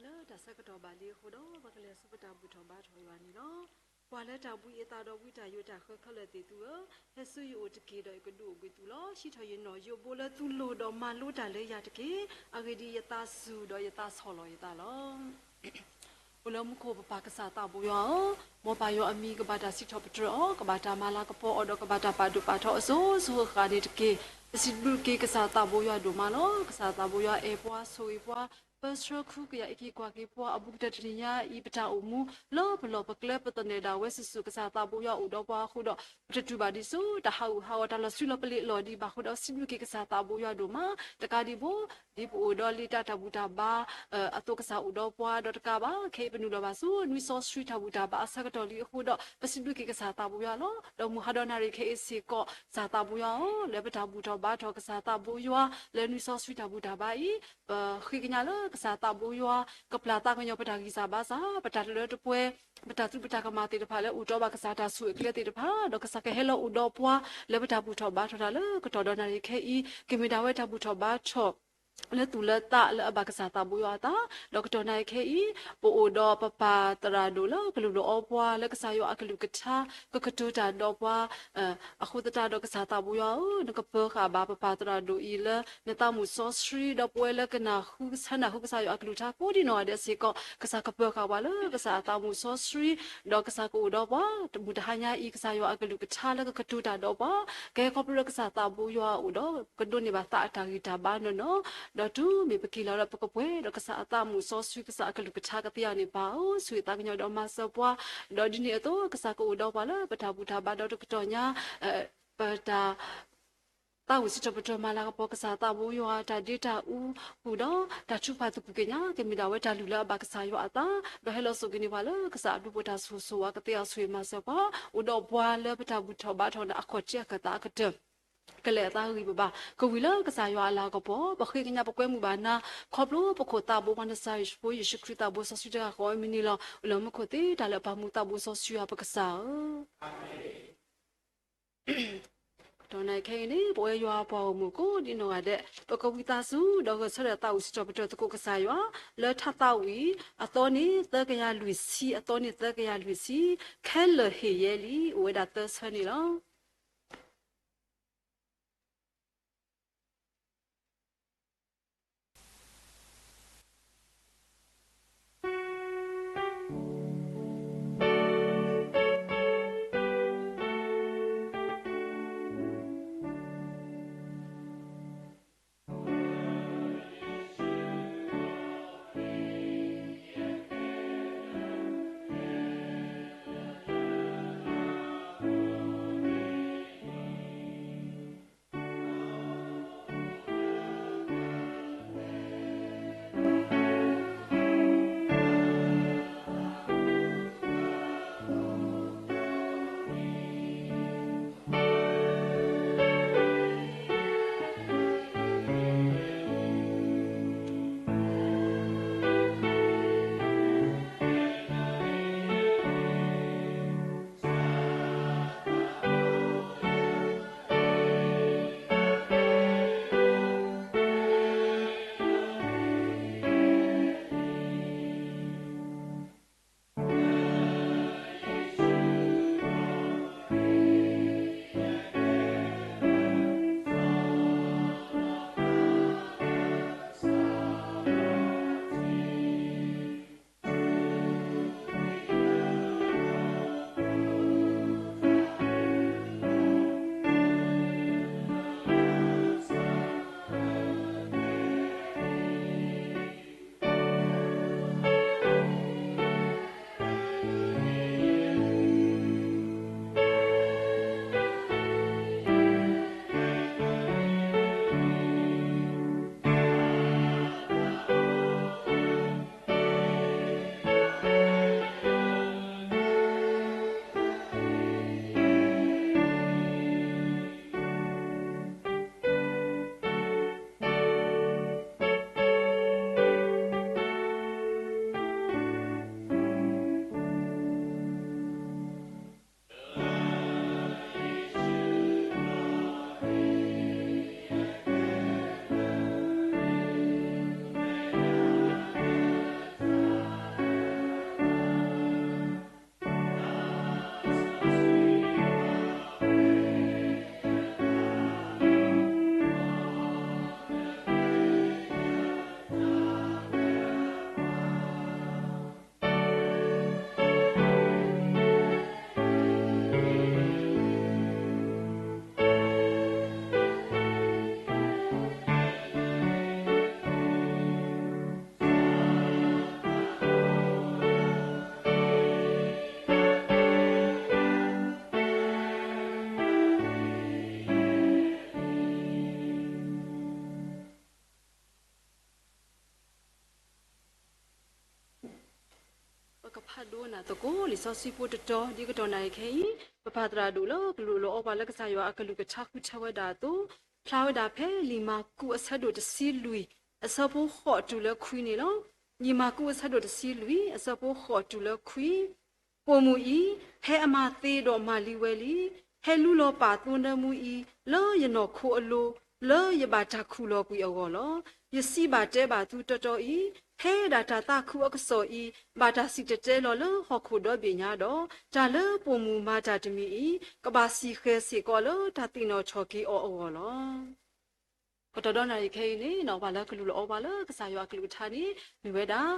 လၢတၢ်ဆၢကတီၢ်ဘၣ်လံအဃိဒီး ပကလဲၤဆူပတၢ်ဘူၣ်ထီၣ်ဘါထီၣ်ယွၤန့ၣ်လီၤ. ပှၤလၢတၢ်ဘှံးအသးဒီးဘှံးတၢ်ယိာ်တၢ်ဃၢခဲလၢာ်သ့ၣ်သုဧၢ, ဟဲဆူယအိၣ်တက့ၢ်ဒီးယကဒုးအိၣ်ဘှံးသုလီၤ. ဟံးထီၣ်ယနီၣ်ယိးဘိလၢသုလိၣ်ဒီးမၤလိတၢ်လၢယၤတက့ၢ်. အဂ့ၢ်ဒ်အံၤ, ယသးစူၤဒီးယသးဆီၣ်လီၤယသးလီၤ. အိၣ်လၢမူခိၣ်ပပၢ်ကစၢ်သးဘိယွၤဧၢ, မ်ပၢ်ယွၤအမံၤကဘၣ်တၢ်စံးထီၣ်ပတြၢၤအီၤ, ကဘၣ်တၢ်မၤလၤကပီၤအီၤဒီးကဘၣ်တၢ်ပာ်ဒိၣ်ပာ်ထီအစိၤစိၤအဃၣ်န့ၣ်တက့ၢ်. ပစံးဘျုးက့ၤကစၢ်သးဘိယွၤဒိၣ်မးလီၤ. ကစၢ်သးဘိယွၤအဲၣ်ပှၤဆိၣ်ဂ့ၤပှၤ, ပၢဆှၢခူကယၤအံးက့ၤကွၢ်က့ၤပှၤအဘူးကတၢၢ်တနံၤညါအံၤ ပတၢ်အိၣ်မူလၢပလီၢ်ပကျဲပသနၢၣ်ဒၣ်ဝဲစုာ်စုာ် ကစၢ်သးဘိယွၤအိၣ်ဒီးပှၤအဃိဒီး ပတတူၢ်ဘၣ်ဒ်ဆူတၢ်ဟးဂူာ်ဟးဂီၤ တၢ်လီၤဆှံလီၤပလ့ၤအလီၢ်ဒံးဘၣ်အဃိဒီး ပစံးဘျုးက့ၤကစၢ်သးဘိယွၤဒိၣ်မး. တကးဒံးဘၣ် ဒ်ပအိၣ်ဒီးလံာ်တၢ်တၢ်ဘူၣ်တၢ်ဘါ အသိးကစၢ်အိၣ်ဒီးပှၤဒီးတကးဘၣ် ခဲအံၤပနုာ်လီၤဘၣ်ဆူနွံစီဆှံတၢ်ဘူၣ်တၢ်ဘါအဆၢကတီၢ်လံအဃိဒီး ပစံးဘျုးက့ၤကစၢ်သးဘိယွၤလီၤ. ဒီးမုၢ်ဟါဒီးနၣ်ရံၣ်ခဲအံၤစ့ၢ်ကီး ကစၢ်သးဘိယွၤဧၢ, လၢပတၢ်ဘူၣ်ထီၣ်ဘါထီၣ်ကစၢ်သးဘိယွၤ လၢနွံစီဆှံတၢ်ဘူၣ်တၢ်ဘါအံၤ ပဃ့ကညးလၢကစၢ်သးဘိယွၤ ကပျၢ်သးကညီၤပတၢ်ဂံၢ်စၢ်ဘါစၢ်, ပတၢ်တလၢတပှဲၤ, ပတၢ်သရူးပတၢ်ကမၣ်သ့ၣ်တဖၣ်လၢအိၣ်တီဘၣ်ကစၢ်တၢ်ဆိၣ်အၢကျဲသ့ၣ်တဖၣ်, ဒီးကစၢ်ကဟဲလီၤအိၣ်ဒီးပှၤ လၢပတၢ်ဘူၣ်ထီၣ်ဘါထီၣ်တၢ်လၢကတီၢ်ဒီးနၣ်ရံၣ်ခဲအံၤ ကမ့ၢ်ဒၣ်ဝဲတၢ်ဘူၣ်ထီၣ်ဘါထီၣ် လၢသူၣ်လၢသးလၢအဘၣ်ကစၢ်သးဘိယွၤအသး, ဒီးကတီၢ်နၣ်ရံၣ်ခဲအံၤ ပအိၣ်ဒီးပပၢ်သရၣ်ဒိၣ်လၢကလူၤလိာ်အီပှၤ လၢကစၢ်ယွၤအကလုၢ်ကထါ ကကတိၤတၢ်ဒီးပှၤ အဃိသတးဒီးကစၢ်သးဘိယွၤဧၢ, နကပၢၤဃာ်ဘၣ်ပပၢ်သရၣ်ဒိၣ်အံၤလၢ နသးမုာ်စီဆှံ ဒီးပဝဲလၢကနၢ်ဟူ ဆၢနၢ်ဟူကစၢ်ယွၤအကလုၢ်ကထါကိးဒံနီၢ်ဂၤဒဲးစ့ၢ်ကီး ကစၢ်ကပၢၤဃာ်ပှၤလၢကစၢ်အသးမုာ်စီဆှံ, ဒီးကစၢ်ကအိၣ်ဒီးပှၤ တမုၢ်တဟါညါအံၤ ကစၢ်ယွၤအကလုၢ်ကထါလၢကကတိၤတၢ်ဒီးပှၤ ကဟဲခီဖျိလၢကစၢ်သးဘိယွၤအအိၣ်ဒီး ကဒိးန့ၢ်ဘၣ်သးအတၢ်ဂံၢ်တၢ်ဘါနီၢ်နီၢ်, ဒီးတုၤမ့ၢ်ပက့ၤလီၤဒီးပကပှဲၤဒီးကစၢ်အသးမုာ်စီဆှံ ကစၢ်အကလုၢ်ကထါကသ့အီၤန့ၣ် ပၢ်ဧၢ, ဆိၣ်ဂ့ၤသးကညီၤဒီးမၤစၢၤပှၤ, ဒီးဒ်န့ၣ်အသိးကစၢ်ကအိၣ်ဒီးပှၤလၢပတၢ်ဘူၣ်တၢ်ဘါဒီးတကတီၢ်ညါ ပတၢ် သးဝံၣ်စံးထီၣ်ပတြၢၤမၤလၤကပီၤကစၢ်သးဘိယွၤ တၢ်ဒ့တၢ်အူဃုာ်ဒီး တၢ်ထုကဖၣ်သကွံာ်ကညး ကမ့ၢ်ဒၣ်ဝဲတၢ်လုၢ်လၢအဘၣ်ကစၢ်ယွၤအသး, ဒီးဟဲလီၤစိာ်က့ၤန့ၢ်ပှၤလၢကစၢ်အဘျုးအဖှိၣ်တၢ်ဆိၣ်ဂ့ၤဆိၣ်ဝါကသ့အီၤဆိၣ်ဂ့ၤမၤစၢၤပှၤ, အိၣ်ဒီးပှၤလၢပတၢ်ဘူၣ်ထီၣ်ဘါထီၣ်န့ၣ် အခီၣ်ထံးအခၢၣ်သးအကတၢၢ် ကလဲၤအသးဂံၢ်ဘါ, ကဝံၤလၢကစၢ်ယွၤအလၤကပီၤ, ပဃ့ကညးပကွဲမုာ်ဘၣ်နၤ, ခီဖျိပခိၣ်သးဘိပှၤနစၤရ့းဖိယ့ၣ်ၡူးခရံာ်သးဘိစီဆှံတဂၤဃီအမံၤန့ၣ်လီၤ. အိၣ်လၢမူခိၣ်သ့တၢ်လၢပၢ်မူသးဘိစီဆှံယွၤပကစၢ်ဧၢ ဒီးနခဲအံၤန့ၣ် ပဝဲယွၤအပှၤဂီၢ်မုၢ်ကိးဒံနီၢ်ဂၤဒဲး ပကဝံသးစူၤ ဒီးဂဲၤဆၢထၢၣ်သးဝံၣ်စံးထီၣ်ပတြၢၤသကိးကစၢ်ယွၤ လၢထါသးဝံၣ် အသီန့ၣ်သၢကယၤလွံၢ်ဆံ, အသီန့ၣ်သၢကယၤလွံၢ်ဆံ, ခဲလၢာ်ဟ့ၣ်ယဲလံ, အိၣ်ဝဲဒၣ်သၢဆၢန့ၣ်လီၤ. ဖးဒိကနၣ်သကိးလံာ်စီဆှံဖိတတီၤ ဒ်ကတီၢ်နၣ်ရံၣ်ခဲအံၤ, ပပၢ်သရၣ်ဒိၣ်လၢကလူးလီၤအီပှၤလၢကစၢ်ယွၤအကလုၢ်ကထါဃုထၢဝဲဒၣ်အသိး, ဖျါဝဲဒၣ်ဖဲလံာ်မၢ်ကူးအဆၢဒိၣ်တဆံလွံၢ် အဆၢဖိဃိးတုၤလၢခွံန့ၣ်လီၤ. လံာ်မၢ်ကူးအဆၢဒိၣ်တဆံလွံၢ် အဆၢဖိဃိးတုၤလၢခွံ ပိာ်မုၣ်အံၤ ဟဲအမၤသ့ဒီးမၤလံဝဲလံ, ဟဲလူလီၤပာ်သိနၢမူအံၤ လၢယနီၢ်ခိအလိၤ, လၢယဘၣ်တၢ်ခူၣ်လီၤကွံာ်အဂီၢ်လီၤ. ယစံးဘၣ်တဲဘၣ်သုတီတီအံၤ, ဖဲဒၣ်တၢ်သးခုအကစီၣ်အံၤ ဘၣ်တၢ်စံၣ်တဲၤတဲလီၤလၢဟီၣ်ခိၣ်ဒီဘ့ၣ်ညါဒီး, တၢ်လၢပိာ်မုၣ်မၤတၢ်တမံၤအံၤ ကဘၣ်စံၣ်ဃဲၤစ့ၢ်ကီးလၢတၢ်သ့ၣ်နီၣ်ထီၣ်က့ၤအီၤအဂီၢ်လီၤ. ကတီၢ်ဒီနၣ်ရံၣ်ခဲအံၤန့ၣ် ပှၤလၢကလူးလီၤအီပှၤလၢကစၢ်ယွၤအကလုၢ်ကထါန့ၣ် မ့ၢ်ဝဲဒၣ်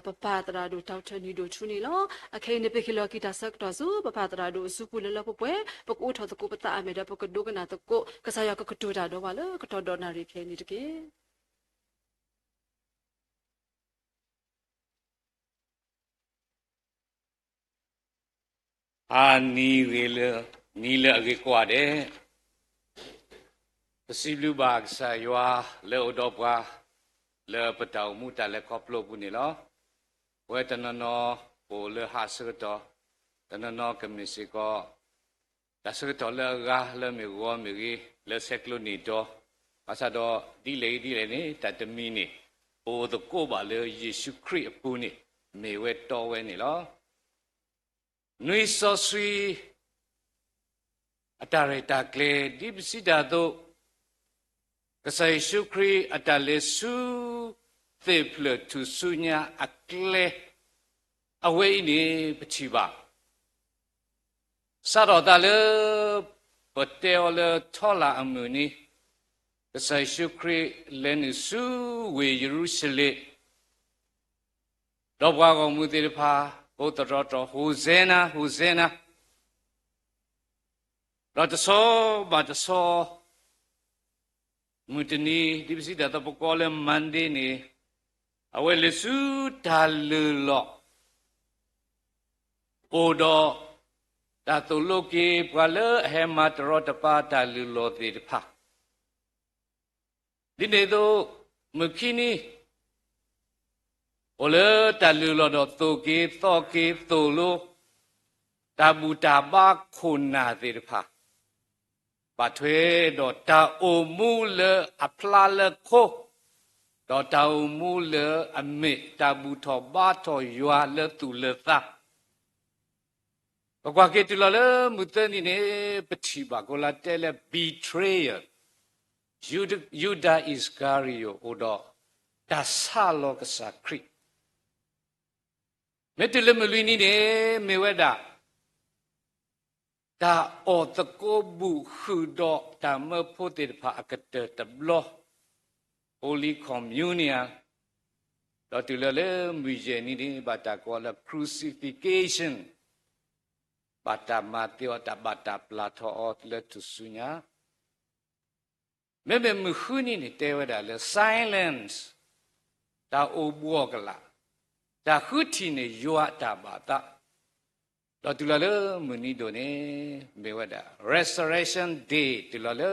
ပပၢ်သရၣ်ဒိၣ် ဒီကထၢၣ် နံၣ်ဒိၣ်ထူန့ၣ်လီၤ. အခဲအံၤန့ၣ် ပဟ့ၣ်လီၤက့ၤတၢ်ဆၢကတီၢ်ဆူ ပပၢ်သရၣ်ဒိၣ်အစုပူၤလၢလၢပှဲၤပှဲၤ, ပကအိးထီၣ်သကိးပသးအမဲာ်ဒီး ပကဒိကနၣ်သကိး ကစၢ်ယွၤကကတိၤတၢ်ဒီးပှၤလၢကတီၢ်ဒီနၣ်ရံၣ်ခဲအံၤန့ၣ်တက့ၢ်. အါနံၤဂ့ၤလၢ နံၤလၢအဂ့ၤကိးဂၤဒဲး, ပစံးဘျုးဘၣ်ကစၢ်ယွၤလၢအအိၣ်ဒီးပှၤ လၢပတၢ်အိၣ်မူတၢ်လဲၤခီဖျိအပူၤန့ၣ်လီၤ. ပဝဲတနီၤနီၤအိၣ်လၢဟါအဆၢကတီၢ်, တနီၤနီၤကမ့ၢ်စ့ၢ်ကီး တၢ်ဆၢကတီၢ်လၢအဂၤလၢမ့ၢ်ဂီၤမ့ၢ်ဂ့ၤ လၢဆဲးကျိးန့ၢ်ဒီး, ဘၣ်ဆၣ်ဒီးဒ်လဲၣ်ဂ့ၤဒ်လဲၣ်န့ၣ် တၢ်တမံၤန့ၣ် ပအိၣ်သကိးဘၣ်လၢယ့ၣ်ၡူးခရံာ်အပူၤန့ၣ် မ့ၢ်ဝဲတီဝဲန့ၣ်လီၤ. နွံစီဆှံ အတၢ်ရဲၣ်တၢ်ကျဲၤ ဒ်ပစံးတၢ်အသိး, ကစၢ်ယ့ၣ်ၡူးခရံာ်အတၢ်လဲၤဆူ သ့ၣ်ဖျၢၣ်ထူၣ်စုညါအကျဲ အဝဲအံၤန့ၣ်ပထံၣ်ဘၣ် စးထီၣ်သးလၢ ပတဲအီၤလၢထီလာ်အမုၢ်နံၤ, ကစၢ်ယ့ၣ်ၡူးခရံာ်လဲၤနုာ်ဆူဝ့ၢ်ယရူၤၡလ့ၣ်, ဒီးပှၤဂီၢ်မုၢ်သ့ၣ်တဖၣ် ကိးသတြီၤထီၣ် ဟိၣ်စဲနၤ, ဟိၣ်စဲနၤ, ဒီးတဆီဘၣ်တဆီ မုၢ်တနံၤ ဒ်ပစံးတၢ်အသိးပကိးလၢ Monday န့ၣ်, အဝဲလဲၤဆူတၢ်လုၢ်လီၢ် အိၣ်ဒီးတၢ်သိၣ်လိက့ၤ ပှၤလၢအဟဲမၤတရီတပါတၢ်လုၢ်လီၢ်သ့ၣ်တဖၣ်, ဒ်န့ၣ်အသိး မုၢ်ခံနံၤ အိၣ်လၢတၢ်လုၢ်လီၢ်ဒီးသိၣ်က့ၤသီက့ၤသိၣ်လိ တၢ်ဘူၣ်တၢ်ဘါခိၣ်နၢ်သ့ၣ်တဖၣ်, ဘၣ်ထွဲဒီးတၢ်အိၣ်မူလၢအဖျါလၢခိ, ဒီးတၢ်အိၣ်မူလၢအမ့ၢ်တၢ်ဘူၣ်ထီၣ်ဘါထီၣ်ယွၤလၢသူၣ်လၢသး ပကွၢ်က့ၤတုၤလီၤလၢမုၢ်သၢနံၤန့ၣ် ပထံၣ်ဘၣ်ကိးလါတဲလၢ betrayer, ယူဒၤအံၣ်စကၤရံၤယိာ် အိၣ်ဒီးတၢ်ဆါလီၤကစၢ်ခရံာ်, မ့ၢ်တုၤလၢမုၢ်လွံၢ်နံၤန့ၣ် မ့ၢ်ဝဲဒၣ် တၢ်အီၣ်သကိးဘူၣ်ဃုာ်ဒီးတၢ်မၢဖိသ့ၣ်တဖၣ်အကတၢၢ်တဘျီ, Holy Communion, ဒီးတုၤလီၤလၢမုၢ်ယဲၢ်နံၤန့ၣ် ဘၣ်တၢ်ကိးလၢ crucifixion, ဘၣ်တၢ်မၤသ့အီၤ တၢ်ဘၣ်တၢ်ပျၢ်ထီၣ်အီၤလၢထူၣ်စုညါ မ့မ့ၢ်မုၢ်ဃုနံၤန့ၣ် တဲဝဲဒၣ်လၢ silence, တၢ်အိၣ်ဘှီၣ်ကလာ်, တၢ်ဃုထံၣ်န့ၢ်ယွၤအတၢ်ဘၣ်သး, ဒီးတုၤလီၤလၢမုၢ်နံၤဒိၣ်န့ၣ် မ့ၢ်ဝဲဒၣ် Resurrection Day, တုၤလီၤလၢ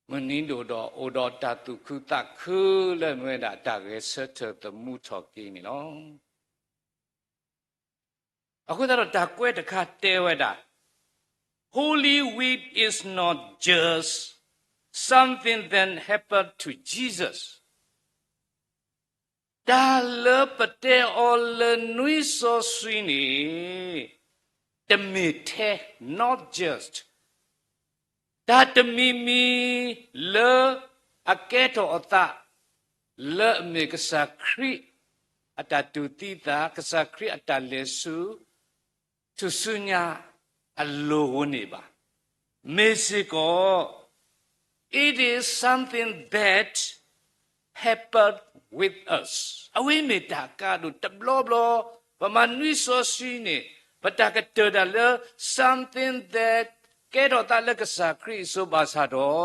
မုၢ်နံၤဒိၣ်ဒီး အိၣ်ဒီးတၢ်သူၣ်ခုသးခုလၢမ့ၢ်ဝဲဒၣ် တၢ်ဂဲၤဆၢထၢၣ်သမူထီၣ်က့ၤန့ၣ်လီၤ. အဃိသတးဒီးတၢ်ကွဲးတခါတဲဝဲဒၣ်, Holy Week is not just something that happened to Jesus. တၢ်လၢပတဲအီၤလၢနွံစီဆှံန့ၣ် တမ့ၢ်ထဲ, not just, တၢ်တမံၤမံၤလၢအကဲထီၣ်အသး လၢအမ့ၢ်ကစၢ်ခရံာ်အတၢ်တူၢ်သံသး, ကစၢ်ခရံာ်အတၢ်လဲၤဆူ ထူၣ်စုညါအလိၤဧိၤန့ၣ်ဘၣ်. မ့ၢ်စ့ၢ်ကီး it is something that happened with us. အဝဲမ့ၢ်တၢ်အကါဒိၣ်တဘျီဘျီ, ပမၤနွံစီဆှံန့ၣ် ပတၢ်ကတၢၢ်တၢ်လၢ something that ကဲထီၣ်သးလၢကစၢ်ခရံာ်အစိၤဘၣ်ဆၣ်ဒီး,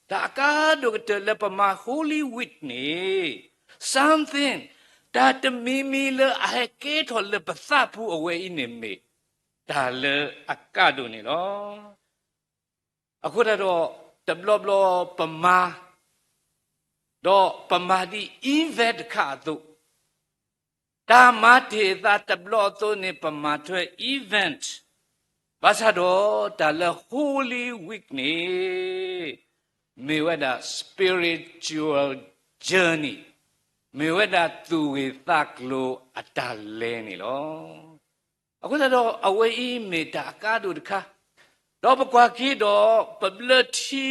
တၢ်အကါဒိၣ်ကတၢၢ်လၢပမၤ Holy Week န့ၣ် something, တၢ်တမံၤမံၤလၢအဟဲကဲထီၣ်လၢပသးပူၤအဝဲအံၤန့ၣ်မ့ၢ် တၢ်လၢအကါဒိၣ်န့ၣ်လီၤ. အဃိသတးဒီး တဘျီဘျီပမၤ ဒီးပမၤဒ် event တခါအသိး, တၢ်မၤတ့ၢ်အသးတဘျီအသိးန့ၣ် ပမၤထွဲ event, ဘၣ်ဆၣ်ဒီးတၢ်လၢ Holy Week န့ၣ် မ့ၢ်ဝဲဒၣ် spiritual journey, မ့ၢ်ဝဲဒၣ်သူၣ်ဂ့ၢ်သးကျိၤအတၢ်လဲၤန့ၣ်လီၤ. အဃိသတးဒီး အဝဲအံၤမ့ၢ်တၢ်အကါဒိၣ်တခါ, ဒီးပကွၢ်က့ၤဒီးပဘျၢထံ, ဒီးလီၤဆီ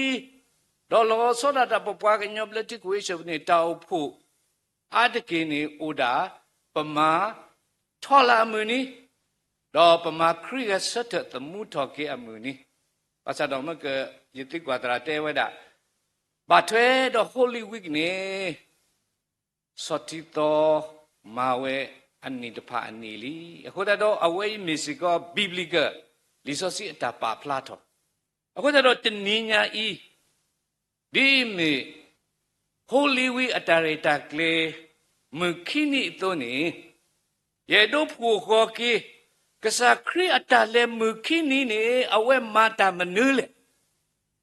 ဒၣ်တၢ်ပပှၤကညီဘျၢထံခဝ့ၡၢၣ်ပူၤန့ၣ် တၢ်အိၣ်ဖှိၣ်အါတက့ၢ်န့ၣ်အိၣ်ဒၣ် ပမၤထီၣ်လၢအမုၢ်နံၤ, ဒီးပမၤခရံာ်ဂဲၤဆၢထၢၣ်သမူထီၣ်က့ၤအမုၢ်နံၤ, ဘၣ်ဆၣ်ဒီးမ့ၢ်က ယသံကွၢ်သရၣ်တဲဝဲဒၣ် ဘၣ်ထွဲဒီး Holy Week န့ၣ် ဆီၣ်တံၢ်သီမၤဝဲအနံၣ်တဖၣ်အနံၣ်လံ. အဃိသတးဒီး အဝဲအံၤမ့ၢ်စ့ၢ်ကီး biblical လံာ်စီဆှံအတၢ်ပာ်ဖျါထီၣ်. အဃိသတးဒီးတနံၤညါအံၤ ဒ်အမ့ၢ် Holy Week အတၢ်ရဲၣ်တၢ်ကျဲၤ မုၢ်ခံနံၤအသိးန့ၣ် ယအဲၣ်ဒိးဖှိၣ်ဃီၤက့ၤ ကစၢ်ခရံာ်အတၢ်လဲၤမုၢ်ခံနံၤန့ၣ် အဝဲမၤတၢ်မနုၤလဲၣ်,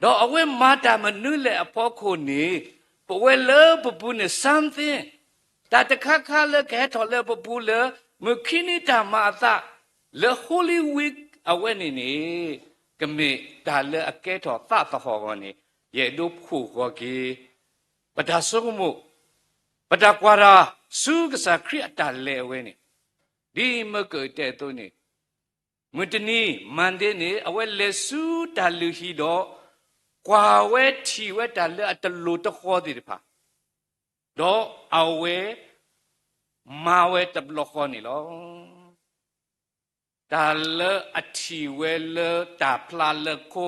ဒီးအဝဲမၤတၢ်မနုၤလဲၣ်အဖီခိၣ်န့ၣ် ပဝဲလၢပပူၤန့ၣ် something တၢ်တခါခါလၢကဟဲထီၣ်လၢပပူၤလၢ မုၢ်ခံနံၤတၢ်မၤအသး လၢ Holy Week အဝဲန့ၣ်န့ၣ် ကမ့ၢ်တၢ်လၢအကဲထီၣ်သးသဟီၣ်အဂီၢ်န့ၣ် ယအဲၣ်ဒိးဖှိၣ်ဃီၤက့ၤ ပတၢ်ဆိကမိၣ် ပတၢ်ကွၢ်တၢ်ဆူကစၢ်ခရံာ်အတၢ်လဲၤအဝဲန့ၣ် ဒ်မ့ၢ်ကတဲအသိးန့ၣ် မုၢ်တနံၤ Monday န့ၣ် အဝဲလဲၤဆူတၢ်လုၢ်ဟံၣ်ဒီး ကွၢ်ဝဲထံၣ်ဝဲတၢ်လၢအတလိၤတဃီၤသ့ၣ်တဖၣ်, ဒီးအဝဲမၤဝဲတဘျီဃီန့ၣ်လီၤ. တၢ်လၢအထံၣ်ဝဲလၢတၢ်ဖျါလၢခိ,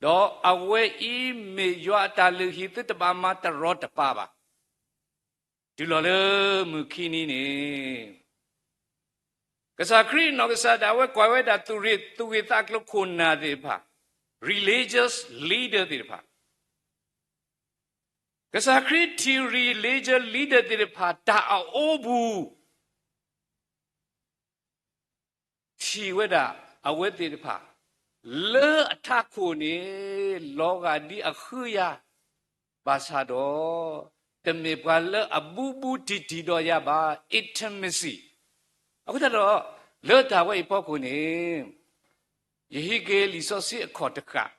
ဒီးအဝဲအံၤမ့ၢ်ယွၤအတၢ်လုၢ်ဟံၣ် သုတဘၣ်မၤတရီတပါဘၣ်. တုၤလီၤလၢမုၢ်ခံနံၤန့ၣ် ကစၢ်ခရံာ်အနီၢ်ကစၢ်ဒၣ်ဝဲကွၢ်ဝဲဒၣ် သူၣ်ဂ့ၢ်သးကျိၤခိၣ်နၢ်သ့ၣ်တဖၣ်, religious leader သ့ၣ်တဖၣ်, ကစၢ်ခရံာ်ထံၣ် religious leader သ့ၣ်တဖၣ် တၢ်အအိပူၤ ထံၣ်ဝဲဒၣ်အဝဲသ့ၣ်တဖၣ် လၢအထးခိၣ်န့ၣ် လီၤဂာ်ဒ်အဃုယၤ, ဘၣ်ဆၣ်ဒီး တမ့ၢ်ပှၤလၢအဘူးဘူးတံၢ်တံၢ်ဒီးယၤဘၣ်, intimacy. အဃိသတးဒီး လၢတၢ်ဝဲအံၤအဖီခိၣ်န့ၣ် ယဟံးက့ၤလံာ်စီဆှံအခီၣ်တဃာ်,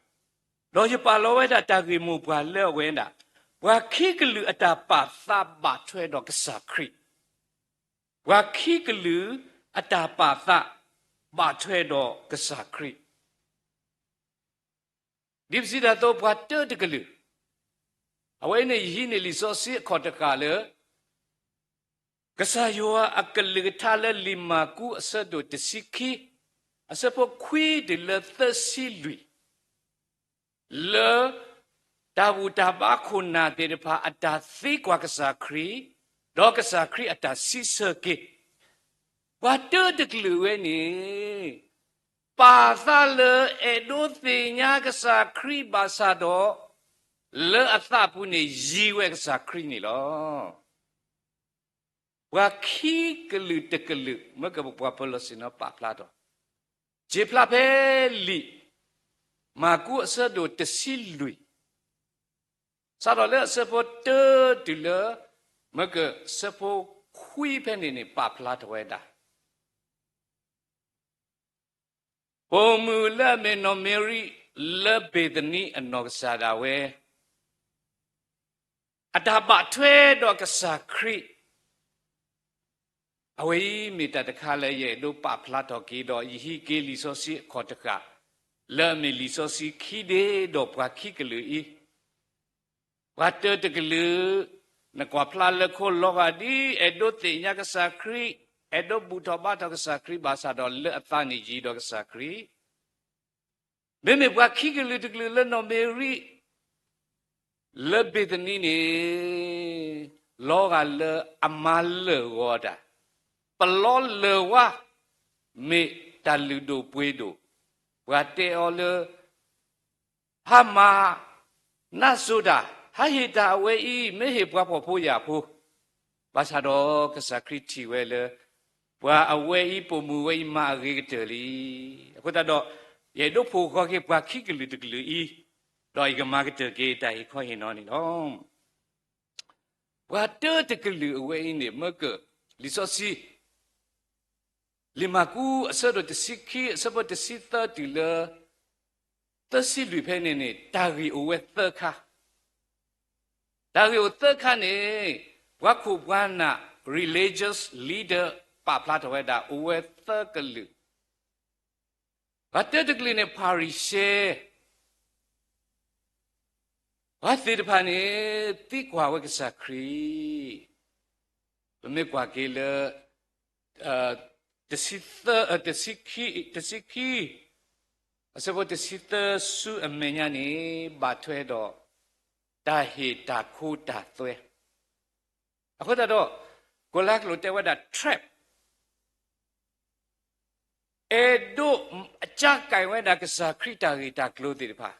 ဒီးယပာ်လီၤဝဲဒၣ်တၢ်ဂ့ၢ်မိၢ်ပှၢ်လၢအဝဲဒၣ် ပှၤခံကလုာ်အတၢ်ပာ်သးဘၣ်ထွဲဒီးကစၢ်ခရံာ်, ပှၤခံကလုာ်အတၢ်ပာ်သးဘၣ်ထွဲဒီးကစၢ်ခရံာ်. ဒ်ပစံးတၢ်အသိး ပှၤတၢတကလုာ်, အဝဲအံၤန့ၣ် ယဟံးန့ၢ်လံာ်စီဆှံအခီၣ်တဃာ်လၢ ကစၢ်ယွၤအကလုၢ်ကထါလၢလံာ်မၢ်ကူးအဆၢဒိၣ်တဆံခံ, အဆၢဖိခွံတုၤလၢသၢဆံလွံၢ်, လၢတၢ်ဘူၣ်တၢ်ဘါခိၣ်နၢ်သ့ၣ်တဖၣ်အတၢ်သံကွၢ်ကစၢ်ခရံာ်, ဒီးကစၢ်ခရံာ်အတၢ်စံးဆၢက့ၤ, ပှၤတၢတကလုာ်ဝဲန့ၣ် ပာ်သးလၢအဲၣ်ဒိးသ့ၣ်ညါကစၢ်ခရံာ်ဘၣ်ဆၣ်ဒီး လၢအသးပူၤန့ၣ်ယံၤဝဲကစၢ်ခရံာ်န့ၣ်လီၤ. ပှၤခံကလုာ်တကလုာ် မ့ၢ်ကပပှၤပၢၤလီၢ်ဆ့ၣ်နီၤပာ်ဖျါထီၣ်, က့ၤဖျါဖဲလံာ်မၢ်ကူးအဆၢဒိၣ်တဆံလွံၢ်, စးထီၣ်လၢအဆၢဖိတၢတုၤလၢ မ့ၢ်ကဆၢဖိခွံဖဲန့ၣ်န့ၣ် ပာ်ဖျါထီၣ်ဝဲဒၣ် ပိာ်မုၣ်လၢအမ့ၢ်နီၢ်မ့ရံ လၢဘ့ၤသနံအနီၢ်ကစၢ်ဒၣ်ဝဲ အတၢ်ဘၣ်ထွဲဒီးကစၢ်ခရံာ် အဝဲအံၤမ့ၢ်တၢ်တခါလၢယအဲၣ်ဒိးပာ်ဖျါထီၣ်က့ၤဒီး ယဟံးက့ၤလံာ်စီဆှံအခီၣ်တဃာ် လၢအမ့ၢ်လံာ်စီဆှံခံဒ့ဒီးပှၤခံကလုာ်အံၤ, ပှၤတၢတကလုာ် နကွၢ်ဖျါလၢခိလီၤဂာ်ဒ် အဲၣ်ဒိးသ့ၣ်ညါကစၢ်ခရံာ်, အဲၣ်ဒိးဘူၣ်ထီၣ်ဘါထီၣ်ကစၢ်ခရံာ် ဘၣ်ဆၣ်ဒီးလၢအသးန့ၣ်ယံၤဒီးကစၢ်ခရံာ် မ့မ့ၢ်ပှၤခံကလုာ်တကလုာ်လၢနီၢ်မ့ရံ လၢဘ့ၤသနံန့ၣ် လီၤဂာ်လၢအမၤလၢာ်ဂီၤတၢ်, ပလီလၢာ်ဝါ မ့ၢ်တၢ်လုၢ်ဒိၣ်ပှ့ၤဒိၣ်, ပှၤတဲအီၤလၢ ဟါမၢ် နါစိၤတၢ်, ဟးဟ့ၣ်တၢ်အဝဲအံၤ မ့ၢ်ဟ့ၣ်ပှၤဖှီၣ်ဖိယာ်ဖိ, ဘၣ်ဆၣ်ဒီးကစၢ်ခရံာ်ထံၣ်ဝဲလၢ ပှၤအဝဲအံၤပိာ်မုၣ်ဝဲအံၤမၤအဂ့ၤကတၢၢ်လံ. အဃိသတးဒီး ယအဲၣ်ဒိးဖှိၣ်ဃီၤက့ၤပှၤခံကလုာ်တကလုာ်အံၤ, ဒီးယကမၤကတၢၢ်က့ၤတၢ်ဟ့ၣ်ခီဟ့ၣ်နီၤန့ၣ်လီၤ. ပှၤတၢတကလုာ်အဝဲအံၤန့ၣ် မ့ၢ်က လံာ်စီဆှံ လံာ်မၢ်ကူးအဆၢဒိၣ်တဆံခံ အဆၢဖိတဆံသၢတုၤလၢ သၢဆံလွံၢ်ဖဲန့ၣ်န့ၣ် တၢ်ဂ့ၢ်အိၣ်ဝဲသၢခါ, တၢ်ဂ့ၢ်အိၣ်သၢခါန့ၣ် ပှၤခိၣ်ပှၤနၢ် religious leader ပာ်ဖျါထီၣ်ဝဲဒၣ်အိၣ်ဝဲသၢကလုာ်, ပှၤတၢတကလုာ်န့ၣ် ဖၤရံၤၡဲ ပှၤသ့ၣ်တဖၣ်န့ၣ် သံကွၢ်ဝဲကစၢ်ခရံာ်, ပမ့ၢ်ကွၢ်က့ၤလၢ တဆံသၢ, တဆံခံ, တဆံခံ, အဆၢဖိတဆံသၢဆူအမဲာ်ညါန့ၣ် ဘၣ်ထွဲဒီး တၢ်ဟ့ၣ်တၢ်ခိတၢ်သွဲ, အဃိသတးဒီး ကီၢ်လါကျိာ်တဲဝဲဒၣ် trap အဲၣ်ဒိးအကၠါကဲဝဲဒၣ်ကစၢ်ခရံာ်တၢ်ဂ့ၢ်တၢ်ကျိၤသ့ၣ်တဖၣ်,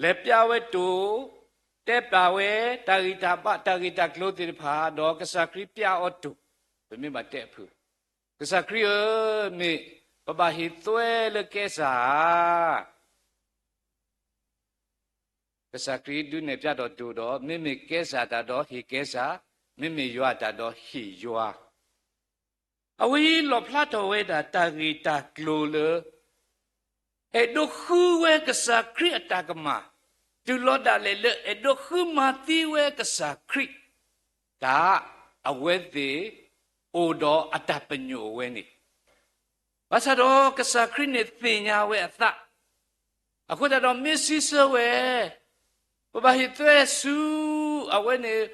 လဲၤပျးဝဲတိၢ်, တဲပျးဝဲ တၢ်ဂံၢ်တၢ်ဘါ တၢ်ဂ့ၢ်တၢ်ကျိၤသ့ၣ်တဖၣ် ဒီးကစၢ်ခရံာ်ပျးအီၤတိၢ်, ပမ့ၢ်ဘၣ်တဲအဖုၣ်, ကစၢ်ခရံာ်ဧၢ, မ့ၢ်ပဘၣ်ဟ့ၣ်သွဲလၢကဲစၢ်ဧါ, ကစၢ်ခရံာ်ဒုးနဲၣ်ပျးထီၣ်တိၢ်ဒီး မ့မ့ၢ်ကဲစၢ်တၢ်ဒီးဟ့ၣ်ကဲစၢ်, မ့မ့ၢ်ယွၤတၢ်ဒီးဟ့ၣ်ယွၤ, အဝဲအံၤလီၣ်ဖျါထီၣ်ဝဲဒၣ်တၢ်ဂ့ၢ်တၢ်ကျိၤလၢ အဲၣ်ဒိးဃုဝဲကစၢ်ခရံာ်အတၢ်ကမၣ်, တုၤလီၤဒၣ်လဲာ်လၢအဲၣ်ဒိးဃုမၤသံဝဲကစၢ်ခရံာ်, တၢ်အဝဲသ့ၣ်အိၣ်ဒီးအတၢ်ပညိၣ်အဝဲန့ၣ်, ဘၣ်ဆၣ်ဒီးကစၢ်ခရံာ်န့ၣ်သ့ၣ်ညါဝဲအသး, အဃိသတးဒီးမ့ၢ်စံးဆၢဝဲ ပဘၣ်ဟ့ၣ်သွဲဆူအဝဲန့ၣ်,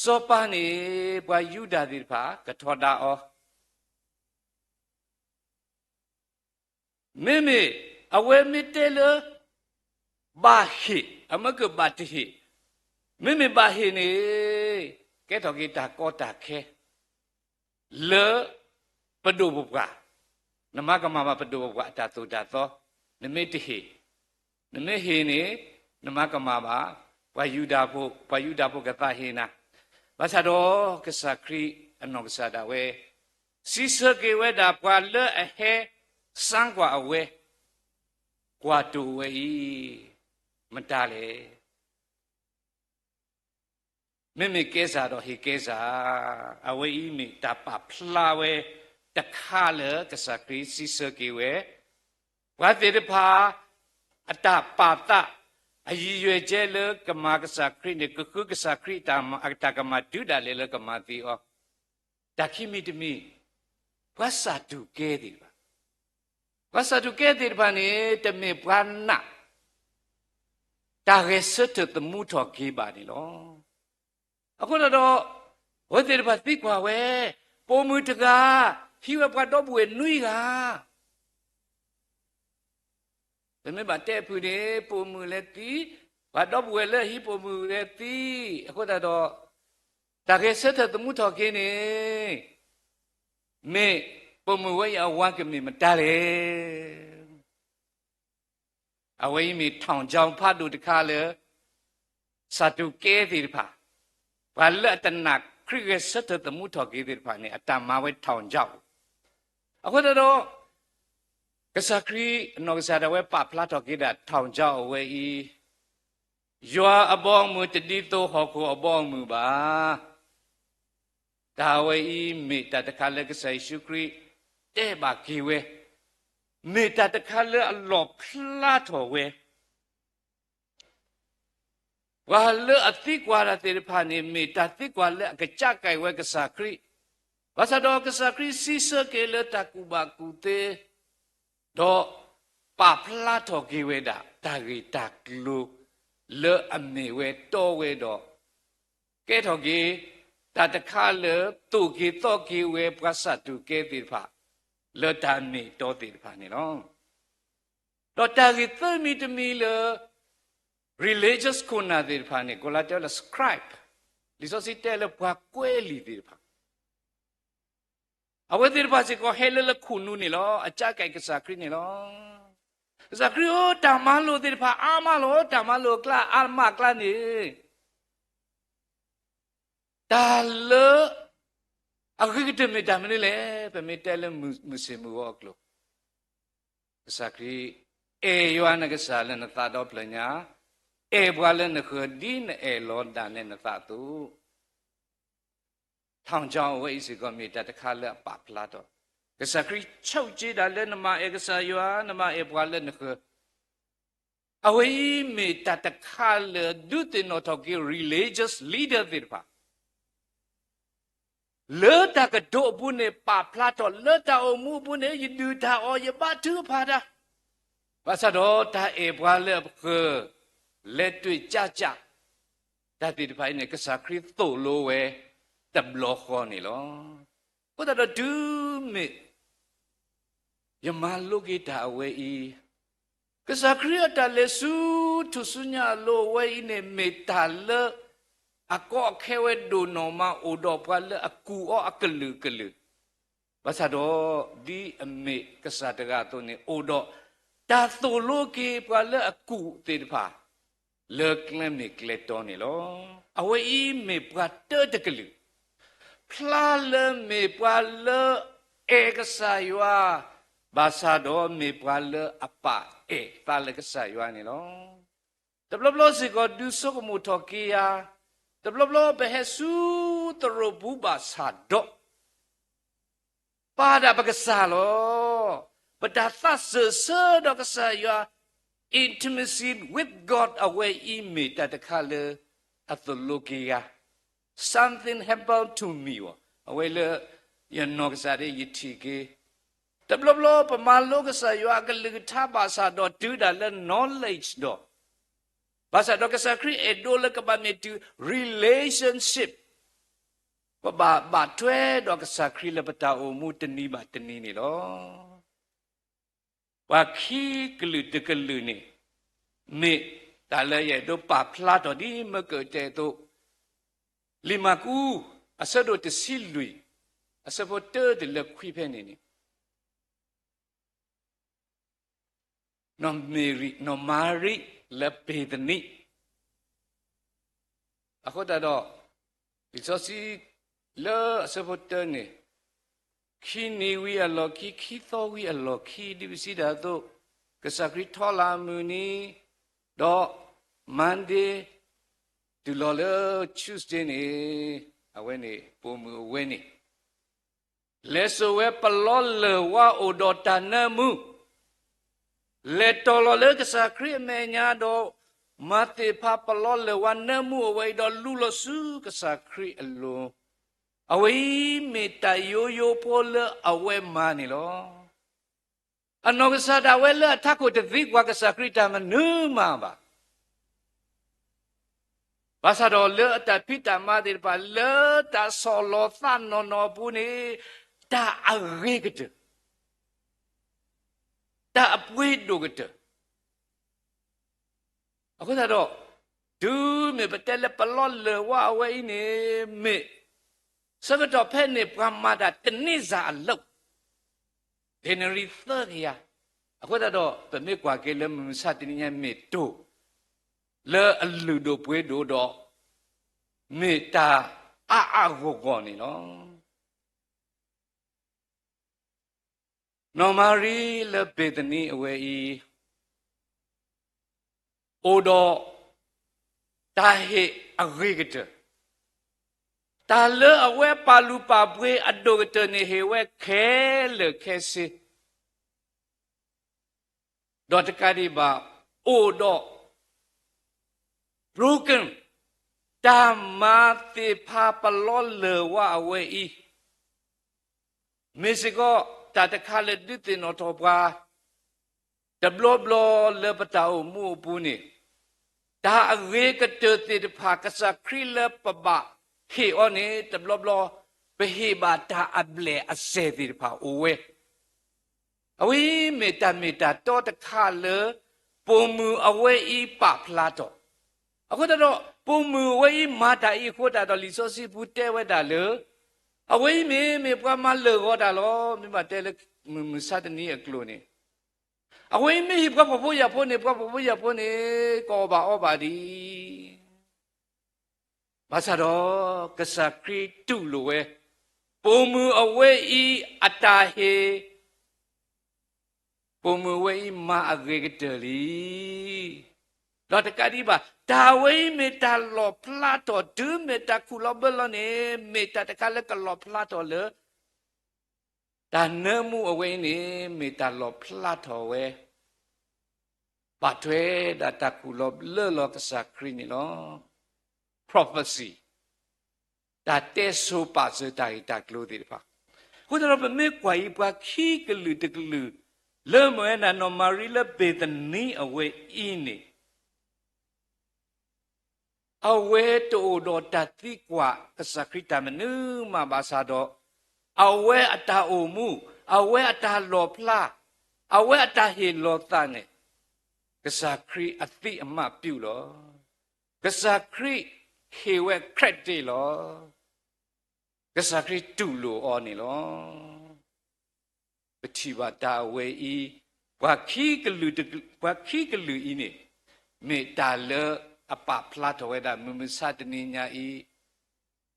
စီၤပၤန့ၣ် ပှၤယူဒၤသ့ၣ်တဖၣ် ကထီဒါအီၤ မ့မ့ၢ်အဝဲမ့ၢ်တဲလၢ ဘၣ်ဟ့ၣ် အမ့ၢ်ကဘၣ်တဟ့ၣ်, မ့မ့ၢ်ဘၣ်ဟ့ၣ်န့ၣ် ကဲထီၣ်က့ၤတၢ်ကီတၢ်ခဲ လၢပဒိၣ်ပပှၢ်, နမၤကမၣ်ဘၣ်ပဒိၣ်ပပှၢ်အတၢ်သိၣ်တၢ်သီ, နမ့ၢ်တဟ့ၣ်, နမ့ၢ်ဟ့ၣ်န့ၣ် နမၤကမၣ်ဘၣ် ပှၤယူဒၤဖိ, ပှၤယူဒၤဖိကသးဟ့နၤ, ဘၣ်ဆၣ်ဒီးကစၢ်ခရံာ်အနီၢ်ကစၢ်ဒၣ်ဝဲ စံးဆၢက့ၤဝဲဒၣ်ပှၤလၢအဟဲစၢကွၢ်အဝဲ, ကွၢ်တိၢ်ဝဲအံၤ မတၤလဲၣ်. မ့မ့ၢ်ကဲစၢ်ဒီးဟ့ၣ်ကဲစၢ်, အဝဲအံၤမ့ၢ်တၢ်ပာ်ဖျါဝဲတခါလၢကစၢ်ခရံာ်စံးဆၢက့ၤဝဲ, ပှၤသ့ၣ်တဖၣ် အတၢ်ပာ်သး, အယံၤယွဲၢ်ကဲလၢကမၤကစၢ်ခရံာ်န့ၣ် ကဃုကစၢ်ခရံာ်အတၢ်ကမၣ်တုၤဒၣ်လဲာ်လၢကမၤသံအီၤ, တၢ်ခံမံၤတမံၤ, ပှၤစးဒူၤကဲသ့ၣ်တဖၣ် ပှၤစးဒူၤကဲသ့ၣ်တဖၣ်န့ၣ် တမ့ၢ်ပှၤနာ် တၢ်ဂဲၤဆၢထၢၣ်သမူထီၣ်က့ၤဘၣ်န့ၣ်လီၤ. အဃိသတးဒီး အဝဲသ့ၣ်တဖၣ်သံကွၢ်ဝဲ, ပိာ်မုၣ်တဂၤ ဟံးဝဲပှၤဒီပုၢ်ဝဲၢ်နွံဂၤ ပမ့ၢ်ဘၣ်တဲအဖုၣ်န့ၣ် ပိာ်မုၣ်လဲၤသံ, ပှၤဒီပုၢ်ဝဲၢ်လၢအဟံးပိာ်မုၣ်လဲၤသံ, အဃိသတးဒီး တၢ်ဂဲၤဆၢထၢၣ်သမူထီၣ်က့ၤန့ၣ် မ့ၢ်ပိာ်မုၣ်ဝဲအံၤအဝၤကမ့ၢ်မတၤလဲၣ်. အဝဲအံၤမ့ၢ် ထောင်ချောက် ဖးဒိၣ်တခါလၢ စးဒူၤကဲသ့ၣ်တဖၣ်, ပှၤလၢအတနာ်ခရံာ်ဂဲၤဆၢထၢၣ်သမူထီၣ်က့ၤသ့ၣ်တဖၣ်န့ၣ် အတၢ်မၤဝဲ ထောင်ချောက် အဃိသတးဒီး ကစၢ်ခရံာ်အနီၢ်ကစၢ်ဒၣ်ဝဲပာ်ဖျါထီၣ်က့ၤဒၣ် ထောင်ချောက် အဝဲအံၤ, ယွၤအဘီအမုၢ်တဒ်သိးဟီၣ်ခိၣ်အဘီအမုၢ်ဘၣ်. တၢ်ဝဲအံၤမ့ၢ်တၢ်တခါလၢကစၢ်ယ့ၣ်ၡူးခရံာ်တဲဘၣ်က့ၤဝဲ, မ့ၢ်တၢ်တခါလၢအလီၣ်ဖျါထီၣ်ဝဲ ပှၤလၢအသံကွၢ်တၢ်သ့ၣ်တဖၣ်န့ၣ် မ့ၢ်တၢ်သံကွၢ်လၢအကစၢ်ကဲဝဲကစၢ်ခရံာ်, ဘၣ်ဆၣ်ဒီးကစၢ်ခရံာ်စံးဆၢက့ၤလၢတၢ်ကူၣ်ဘၣ်ကူၣ်သ့, ဒီးပာ်ဖျါထီၣ်က့ၤဝဲဒၣ် တၢ်ဂ့ၢ်တၢ်ကျိၤ လၢအမ့ၢ်ဝဲတီဝဲဒီး ကဲထီၣ်က့ၤ တၢ်တခါလၢသိၣ်က့ၤသီက့ၤဝဲပှၤစးဒူၤကဲသ့ၣ်တဖၣ် လၢတၢ်မ့ၢ်တီသ့ၣ်တဖၣ်န့ၣ်လီၤ. ဒီးတၢ်ဂ့ၢ်သၢမံၤတမံၤလၢ religious ခိၣ်နၢ်သ့ၣ်တဖၣ်န့ၣ် ကီၤလၤတဲလၢ scribe, လံာ်စီဆှံတဲလၢပှၤကွဲးလံာ်သ့ၣ်တဖၣ်, အဝဲသ့ၣ်တဖၣ်စ့ၢ်ကီးဟဲလၢလၢခိၣ်နူာ်န့ၣ်လီၤ. အကစၢ်ကဲကစၢ်ခရံာ်န့ၣ်လီၤ. ကစၢ်ခရံာ်ဧၢ, တၢ်မၤလိာ်သ့ၣ်တဖၣ်အါမးလီၤ. တၢ်မၤလိာ်အကျါအါမးအကျါန့ၣ် တၢ်လၢအဂ့ၤကတၢၢ်မ့ၢ်တၢ်မနုၤလဲၣ်. ပမ့ၢ်တဲလၢမုၢ်ဆ့ၣ်မုၢ်ဂီၤအကျိၤ, ကစၢ်ခရံာ်, အဲၣ်ယွၤနကစၢ်လၢနသးဒီဖျၢၣ်ညါ, အဲၣ်ပှၤလၢနဃၢၤဒ်နအဲၣ်လီၤဒၣ်နဲနသးအသိး ထီၣ်ကၠီအဝဲအံၤစ့ၢ်ကီး မ့ၢ်တၢ်တခါလၢအပာ်ဖျါထီၣ်, ကစၢ်ခရံာ်ဆိၣ်က့ၤဒၣ်လၢနမၤအဲၣ်ကစၢ်ယွၤ, နမၤအဲၣ်ပှၤလၢနဃၢၤ, အဝဲအံၤမ့ၢ်တၢ်တခါလၢဒုးသ့ၣ်နီၣ်ထီၣ်က့ၤ religious leader သ့ၣ်တဖၣ် လၢတၢ်ကတိၤအပူၤန့ၣ် ပာ်ဖျါထီၣ်, လၢတၢ်အိၣ်မူအပူၤန့ၣ် ယဒုၣ်တၢ်အီၣ် ယဘါထုကဖၣ်တၢ်, ဘၣ်ဆၣ်ဒီးတၢ်အဲၣ်ပှၤလၢအဃၢၤ လဲၤတွံၢ်ကၠၢ်ကၠၢ် တၢ်သ့ၣ်တဖၣ်အံၤန့ၣ် ကစၢ်ခရံာ်သိၣ်လိဝဲတဘျီဃီန့ၣ်လီၤ. အဃိသတးဒီးတုၤမ့ၢ် ယမၤလိက့ၤတၢ်အဝဲအံၤ, ကစၢ်ခရံာ်အတၢ်လဲၤဆူထူၣ်စုညါအလိၤအဝဲအံၤန့ၣ် မ့ၢ်တၢ်လၢအကီအခဲဝဲဒိၣ်နီၢ်မး အိၣ်ဒီးပှၤလၢအကူၣ်အီၤအကလုာ်ကလုာ်, ဘၣ်ဆၣ်ဒီး ဒ်အမ့ၢ်ကစၢ်တဂၤအသိးန့ၣ် အိၣ်ဒီးတၢ်သိၣ်လိက့ၤပှၤလၢအကူၣ်သ့ၣ်တဖၣ် လၢကျဲမ့ၢ်ကျဲတီန့ၣ်လီၤ. အဝဲအံၤမ့ၢ်ပှၤတၢတကလုာ်, ဖျါလၢမ့ၢ်ပှၤလၢအအဲၣ်ကစၢ်ယွၤ, ဘၣ်ဆၣ်ဒီးမ့ၢ်ပှၤလၢအပာ်အဲၣ်သးလၢကစၢ်ယွၤန့ၣ်လီၤ. တဘျီဘျီစ့ၢ်ကီး ဒုးဆိကမိၣ်ထီၣ်က့ၤယၤ, တဘျီဘျီပဟဲဆူသရိာ်ပူၤဘၣ်ဆၣ်ဒီး ပာ်ဒၣ်ပကစၢ်လီၤ. ပတၢ်သးစၢၢ်ဆၢဒီးကစၢ်ယွၤ, intimacy with God အဝဲအံၤမ့ၢ်တၢ်တခါလၢအသိၣ်လိက့ၤယၤ, something happened to me အီၤ, အဝဲလၢယနီၢ်ကစၢ်ဒၣ်ယထံၣ်က့ၤ, တဘျီဘျီပမၤလိကစၢ်ယွၤအကလုၢ်ကထါဘၣ်ဆၣ်ဒီးတုၤဒၣ်လၢ knowledge ဒီး, ဘၣ်ဆၣ်ဒီးကစၢ်ခရံာ်အဲၣ်ဒိးလၢကဘၣ်မ့ၢ်တုၤ relationship ပဘၣ်ဘၣ်ထွဲဒီးကစၢ်ခရံာ်လၢပတၢ်အိၣ်မူတနံၤဘၣ်တနံၤန့ၣ်လီၤ. ပှၤခံကလုာ်တကလုာ်န့ၣ် မ့ၢ်တၢ်လၢယအဲၣ်ဒိးပာ်ဖျါထီၣ်ဒ်မၢကၢၢ်တဲအသိး, လံာ်မၢ်ကူး အဆၢဒိၣ်တဆံလွံၢ် အဆၢဖိတၢတုၤလၢခွံဖဲန့ၣ်န့ၣ် နီၢ်မၤရံ နီၢ်မၤရံလၢဘ့ၤသနံ, အဃိသတးဒီး လံာ်စီဆှံလၢအဆၢဖိတၢန့ၣ်, ခံနံၤဝံၤအလီၢ်ခံ, ခံသီဝံၤအလီၢ်ခံ, ဒ်ပစံးတၢ်အသိး, ကစၢ်ခရံာ်ထီလၢအမုၢ်နံၤ, ဒီး Monday တုၤလီၤလၢ Tuesday န့ၣ်, အဝဲန့ၣ် ပိာ်မုၣ်အဝဲန့ၣ် လဲၤစိာ်ဝဲပလီလၢၢ်ဝါအိၣ်ဒီးတၢ်နၢမူ, လဲၤတီၤလီၤလၢကစၢ်ခရံာ်အမဲာ်ညါဒီး မၤသ့ၣ်ဖးပလီလၢၢ်ဝါနၢမူအဝဲအံၤဒီးလူလီၤဆူကစၢ်ခရံာ်အလိၤ, အဝဲအံၤမ့ၢ်တၢ်ယိယိဖိလၢအဝဲမၤန့ၣ်လီၤ. အနီၢ်ကစၢ်ဒၣ်ဝဲလၢအထးခိၣ်တသံကွၢ်ကစၢ်ခရံာ်တၢ်မနုၤမးဘၣ်. ဘၣ်ဆၣ်ဒီးလၢအတၢ်ဖံးတၢ်မၤသ့ၣ်တဖၣ် လၢတၢ်ဆီၣ်လီၤသးနီၢ်နီၢ်အပူၤန့ၣ်, တၢ်အဂ့ၤကတၢၢ်, တၢ်အပှ့ၤဒိၣ်ကတၢၢ် အဃိသတးဒီး, တုၤမ့ၢ်ပတဲလၢပလီလၢၢ်ဝါအဝဲအံၤန့ၣ်, မ့ၢ်ဆၢကတီၢ်ဖဲန့ၣ် ပှၤမၤတၢ်တန့ၤစၢ်အလီၢ်, ဒ့နရံၣ်သၢကယၤ, အဃိသတးဒီး ပမ့ၢ်ကွၢ်က့ၤလၢမုၢ်မဆါတနံၤညါမ့ၢ်တိၢ်, လၢအလုၢ်ဒိၣ်ပှ့ၤဒိၣ်ဒီး, မ့ၢ်တၢ်အါအါဂီၢ်ဂီၢ်န့ၣ်လီၤ. နီၢ်မၤရံလၢဘ့ၤသနံအဝဲအံၤ, အိၣ်ဒီး, တၢ်ဟ့ၣ်အဂ့ၤကတၢၢ်, တၢ်လၢအဝဲပာ်လုၢ်ပာ်ပှ့ၤအဒိၣ်ကတၢၢ်န့ၣ်ဟ့ၣ်ဝဲခဲလၢာ်ခဲဆ့ ဒီးတကးဒံးဘၣ်, အိၣ်ဒီး, broken, တၢ်မၤသ့ၣ်ဖးပလီလၢၢ်ဝါအဝဲအံၤ, မ့ၢ်စ့ၢ်ကီးတၢ်တခါလၢဒုးသ့ၣ်နီၣ်ထီၣ်ပှၤ, တဘျီဘျီလၢပတၢ်အိၣ်မူအပူၤန့ၣ်, တၢ်အဂ့ၤကတၢၢ်သ့ၣ်တဖၣ် ကစၢ်ခရံာ်လၢပဘၣ်ဟ့ၣ်အီၤန့ၣ် တဘျီဘျီ, ပဟ့ၣ်ဘၣ်တၢ်အဘျဲၣ်အစဲၤသ့ၣ်တဖၣ်အိၣ်ဝဲ အဝဲအံၤမ့ၢ်တၢ်မ့ၢ်တၢ်တီတခါလၢ ပိာ်မုၣ်အဝဲအံၤပာ်ဖျါထီၣ်, အဃိသတးဒီး ပိာ်မုၣ်အဝဲအံၤမၤတၢ်အံၤအဃိသတးဒီး လံာ်စီဆှံပူၤတဲဝဲဒၣ်လၢ, အဝဲအံၤမ့ၢ်မ့ၢ်ပှၤမၤလၢာ်ဂီၤတၢ်လီၤ. မ့ၢ်ဘၣ်တဲလၢမုၢ်မဆါတနံၤအကျိၤန့ၣ်, အဝဲအံၤမ့ၢ်ဟ့ၣ်ပှၤဖှီၣ်ဖိယာ်ဖိန့ၣ် ပှၤဖှီၣ်ဖိယာ်ဖိန့ၣ် ကအီၣ်ဘၣ်အီဘၣ်ဒံး ဘၣ်ဆၣ်ဒီး ကစၢ်ခရံာ်တူၢ်လိာ်ဝဲ, ပိာ်မုၣ်အဝဲအံၤအတၢ်ဟ့ၣ်, ပိာ်မုၣ်အဝဲအံၤမၤအဂ့ၤကတၢၢ်လံ. ဒီးတကးဒံးဘၣ် တၢ်ဝဲအံၤမ့ၢ်တၢ်လီၣ်ဖျါထီၣ် တုၤမ့ၢ်တၢ်ခူၣ်လီၤဘၢလီၤန့ၣ် မ့ၢ်တၢ်တခါလၢကလီၣ်ဖျါထီၣ်လၢ တၢ်နၢမူအဝဲအံၤန့ၣ် မ့ၢ်တၢ်လီၣ်ဖျါထီၣ်ဝဲ ဘၣ်ထွဲဒၣ်တၢ်ခူၣ်လီၤဘၢလီၤကစၢ်ခရံာ်န့ၣ်လီၤ. prophecy တၢ်တဲဆိပာ်စၢၤတၢ်ဂ့ၢ်တၢ်ကျိၤသ့ၣ်တဖၣ်. အဃိသတးဒီး ပမ့ၢ်ကွၢ်အံၤ ပှၤခံကလုာ်တကလုာ် လၢမ့ၢ်ဝဲဒၣ်နီၢ်မၤရံလၢဘ့ၤသနံအဝဲအံၤန့ၣ် အဝဲတအိၣ်ဒီးတၢ်သံကွၢ်ကစၢ်ခရံာ်တၢ်မနုၤမးဘၣ်ဆၣ်ဒီး အဝဲအတၢ်အိၣ်မူ, အဝဲအတၢ်လီၣ်ဖျါ, အဝဲအတၢ်ဟ့ၣ်လီၤသးန့ၣ် ကစၢ်ခရံာ်အသိအမှတ်ပြုလီၤ. ကစၢ်ခရံာ်ဟ့ၣ်ဝဲ credit လီၤ. ကစၢ်ခရံာ်တူၢ်လိာ်အီၤန့ၣ်လီၤ. ပထံၣ်ဘၣ်တၢ်အဝဲအံၤ, ပှၤခံကလုာ်တကလုာ်, ပှၤခံကလုာ်အံၤန့ၣ် မ့ၢ်တၢ်လၢအပာ်ဖျါထီၣ်ဝဲဒၣ် မုၢ်မဆါတနံၤညါအံၤ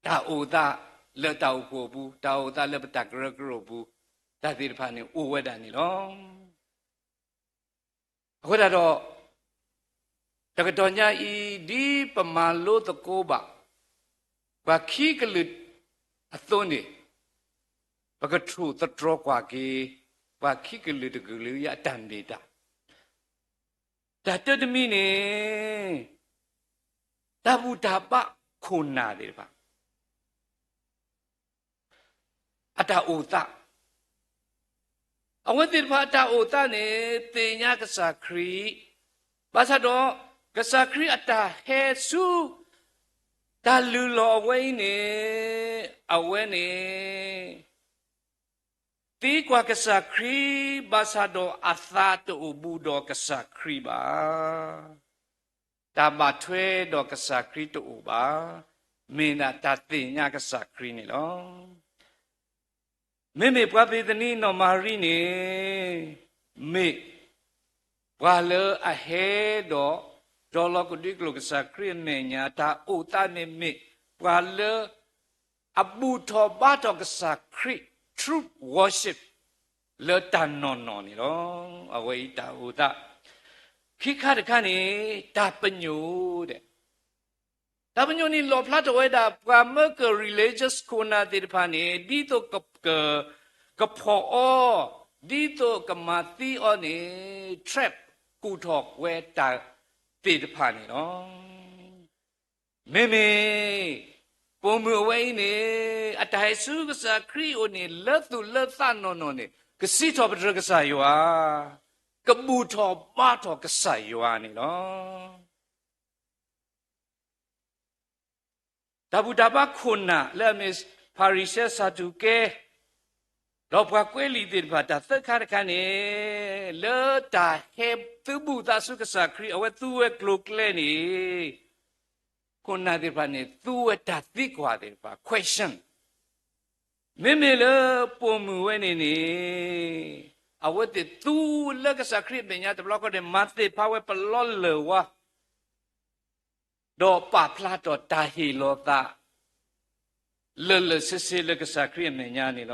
တၢ်အိၣ်သးလၢတၢ်အိၣ်ဖှိၣ်အပူၤ, တၢ်အိၣ်သးလၢပတၢ်ကရၢကရိအပူၤ, တၢ်သ့ၣ်တဖၣ်န့ၣ်အိၣ်ဝဲဒၣ်န့ၣ်လီၤ. အဃိသတးဒီး တကတီၢ်ညါအံၤ ဒ်ပမၤလိသကိးဘၣ် ပှၤခံကလုာ်အသိးန့ၣ် ပကထိၣ်သတြီၤကွၢ်က့ၤ ပှၤခံကလုာ်တကလုာ်အံၤအတၢ်မ့ၢ်တၢ် တၢ်တၢတမံၤန့ၣ် တၢ်ဘူၣ်တၢ်ဘါခိၣ်နၢ်သ့ၣ်တဖၣ် အတၢ်အိၣ်သး, အဝဲသ့ၣ်တဖၣ်အတၢ်အိၣ်သးန့ၣ် သ့ၣ်ညါကစၢ်ခရံာ်, ဘၣ်ဆၣ်ဒီး ကစၢ်ခရံာ်အတၢ်ဟဲဆူ တၢ်လုၢ်လီၢ်အဝဲအံၤန့ၣ် အဝဲန့ၣ် သံကွၢ်ကစၢ်ခရံာ် ဘၣ်ဆၣ်ဒီးအသးတအိၣ်ဘူးဒီးကစၢ်ခရံာ်ဘၣ်. တၢ်ဘၣ်ထွဲဒီးကစၢ်ခရံာ်တအိၣ်ဘၣ်. မ့ၢ်ဒၣ်တၢ်သ့ၣ်ညါကစၢ်ခရံာ်န့ၣ်လီၤ. မ့မ့ၢ်ပှၤဘ့ၤသနံနီၢ်မၤရံန့ၣ် မ့ၢ်ပှၤလၢအဟဲဒီး ဒီးလီၤကဒွံကျိာ်ကစၢ်ခရံာ်အမဲာ်ညါ တၢ်အိၣ်သးန့ၣ်မ့ၢ်ပှၤလၢ အဘူၣ်ထီၣ်ဘါထီၣ်ကစၢ်ခရံာ် true worship လၢတၢ်နီၢ်နီၢ်န့ၣ်လီၤ. အဝဲအံၤတၢ်အိၣ်သး ခံခါတခါန့ၣ် တၢ်ပညိၣ်ဒဲး တၢ်ပညိၣ်န့ၣ်လီၣ်ဖျါထီၣ်ဝဲဒၣ် ပှၤမၢက religious ခိၣ်နၢ်သ့ၣ်တဖၣ်န့ၣ် ဒ်သိးက ကဖီၣ်အီၤ, ဒ်သိးကမၤသံအီၤန့ၣ် trap ကူၣ်ထီၣ်ဝဲတၢ်သ့ၣ်တဖၣ်န့ၣ်လီၤ. မ့မ့ၢ် ပိာ်မုၣ်အဝဲအံၤန့ၣ် အတၢ်ဟဲဆူကစၢ်ခရံာ်အအိၣ်န့ၣ် လၢသူၣ်လၢသးနီၢ်နီၢ်န့ၣ် ကစံးထီၣ်ပတြၢၤကစၢ်ယွၤ, ကဘူၣ်ထီၣ်ဘါထီၣ်ကစၢ်ယွၤန့ၣ်လီၤ. တၢ်ဘူၣ်တၢ်ဘါခိၣ်နၢ်လၢအမ့ၢ် ဖၤရံၤၡဲ စၤဒူးကဲ ဒီးပှၤကွဲးလံာ်သ့ၣ်တဖၣ် တၢ်သၢခါတခါန့ၣ် လၢတၢ်ဟဲသုးဘူးသးဆူကစၢ်ခရံာ် အဝဲသူဝဲကျိၤကျဲန့ၣ် ခိၣ်နၢ်သ့ၣ်တဖၣ်န့ၣ် သူဝဲတၢ်သံကွၢ်သ့ၣ်တဖၣ် question. မ့မ့ၢ်လၢပိာ်မုၣ်ဝဲန့ၣ်န့ၣ် အဝဲသ့ၣ်သူလၢကစၢ်ခရံာ်အမဲာ်ညါတဘျီဃီန့ၣ် မၤသ့ၣ်ဖးဝဲပလီၢ်လၢၢ်ဝါ ဒီးပာ်ဖျါထီၣ်တၢ်ဟ့ၣ်လီၤသး လၢာ်လၢာ်ဆ့ဆ့လၢကစၢ်ခရံာ်အမဲာ်ညါန့ၣ်လီၤ.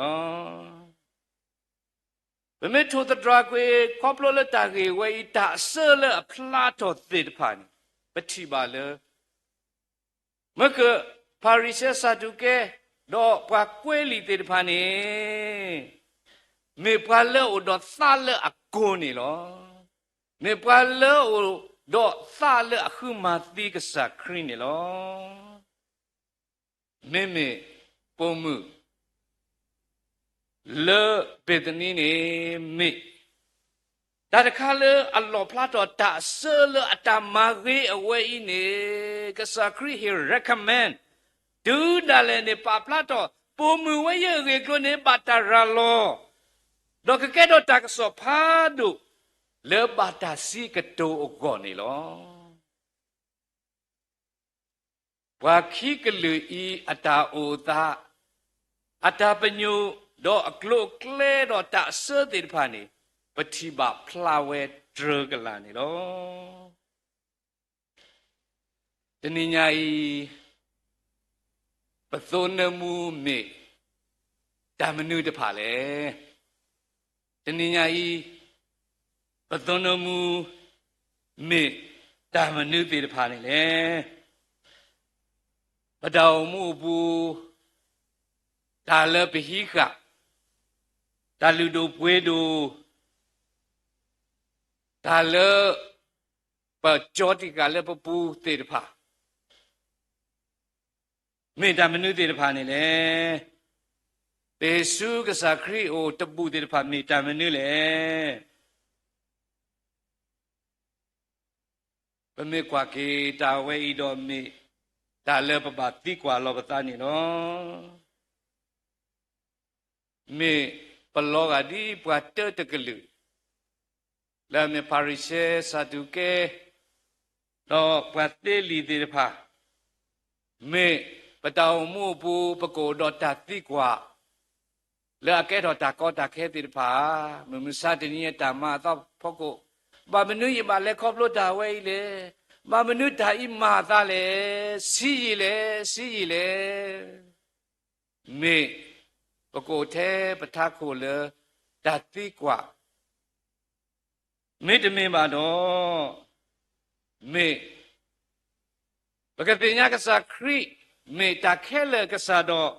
ပမ့ၢ်ထိၣ်သတြီၤကွံာ် ခီဖျိလၢတၢ်ဂ့ၢ်ဝဲအံၤ တၢ်အဆၢလၢအဖျါထီၣ်သ့ၣ်တဖၣ်န့ၣ် ပထံၣ်ဘၣ်လၢ မၢက ဖၤရံၤၡဲ စၤဒူးကဲ ဒီးပှၤကွဲးလံာ်သ့ၣ်တဖၣ်န့ၣ် မ့ၢ်ပှၤလၢအအိၣ်ဒီးသးလၢအကိၤန့ၣ်လီၤ. မ့ၢ်ပှၤလၢအအိၣ်ဒီးသးလၢအဃုမၤသံကစၢ်ခရံာ်န့ၣ်လီၤ. မ့မ့ၢ်ပိာ်မုၣ် လၢဘ့ၤသနံန့ၣ် မ့ၢ်တၢ်တခါလၢအလီၣ်ဖျါထီၣ် တၢ်အဆၢလၢအတၢ်မၤဂ့ၤအဝဲအံၤန့ၣ် ကစၢ်ခရံာ်ဟ့ၣ် recommend တုၤဒၣ်လဲာ်န့ၣ် ပာ်ဖျါထီၣ် ပိာ်မုၣ်ဝဲယဲၢ်အဂ့ၢ်အကျိၤန့ၣ် ဘၣ်တၢ်ရၤလီၤ ဒီးကကဲထီၣ်တၢ်ကစီၣ်ဖးဒိၣ် လၢဘၣ်တၢ်စံးကတိၤအဂီၢ်န့ၣ်လီၤ. ပှၤခံကလုာ်အံၤအတၢ်အိၣ်သး, အတၢ်ပညိၣ်, ဒီးအကျိၤအကျဲဒီးတၢ်အဆၢသ့ၣ်တဖၣ်န့ၣ် ပထံၣ်ဘၣ်ဖျါဝဲတြၢၤကလာ်န့ၣ်လီၤ. တနံၤညါအံၤ ပသိနၢမူမ့ၢ်တၢ်မနုၤတဖၣ်လဲၣ်. တနံၤညါအံၤ ပသိနၢမူမ့ၢ် တၢ်မနုၤသ့ၣ်တဖၣ်န့ၣ်လဲၣ်. ပတၢ်အိၣ်မူအပူၤ, တၢ်လၢပဟံးဃာ်, တၢ်လုၢ်ဒိၣ်ပှ့ၤဒိၣ်, တၢ်လၢပကၠီတံၢ်ဃာ်လၢပပူၤသ့ၣ်တဖၣ် မ့ၢ်တၢ်မနုၤသ့ၣ်တဖၣ်န့ၣ်လဲၣ်. ပဟ့ၣ်ဆူကစၢ်ခရံာ်အအိၣ်တဘူၣ်သ့ၣ်တဖၣ်မ့ၢ်တၢ်မနုၤလဲၣ်. ပမ့ၢ်ကွၢ်က့ၤတၢ်ဝဲအံၤဒီးမ့ၢ်တၢ်လၢပဘၣ်သံကွၢ်လီၤပသးန့ၣ်လီၤ. မ့ၢ်ပလီၤဂာ်ဒ်ပှၤတၢတကလုာ် လၢအမ့ၢ်ဖၤရံၤၡဲ စၤဒူးကဲ ဒီးပှၤသ့လံာ်သ့ၣ်တဖၣ်, မ့ၢ်ပတၢ်အိၣ်မူအပူၤ ပကအိၣ်ဒီးတၢ်သံကွၢ် လၢအကဲထီၣ်တၢ်ကီတၢ်ခဲသ့ၣ်တဖၣ်, မုၢ်မဆါတနံၤအတၢ်မၤအသးဖီခိၣ်, ဘၣ်မနုၤယဘၣ်လဲၤခီဖျိတၢ်ဝဲအံၤလဲၣ်, ဘၣ်မနုၤတၢ်အံၤမၤအသးလဲၣ်, ဆံးယံာ်လဲၣ်, ဆံးယံာ်လဲၣ်. မ့ၢ်ပကအိၣ်ထဲပထးခိၣ်လၢတၢ်သံကွၢ်, မ့တမ့ၢ်ဘၣ်ဒီး, မ့ၢ်ပကသ့ၣ်ညါကစၢ်ခရံာ် မ့ၢ်တၢ်ခဲလၢာ်ကစၢ်ဒီး,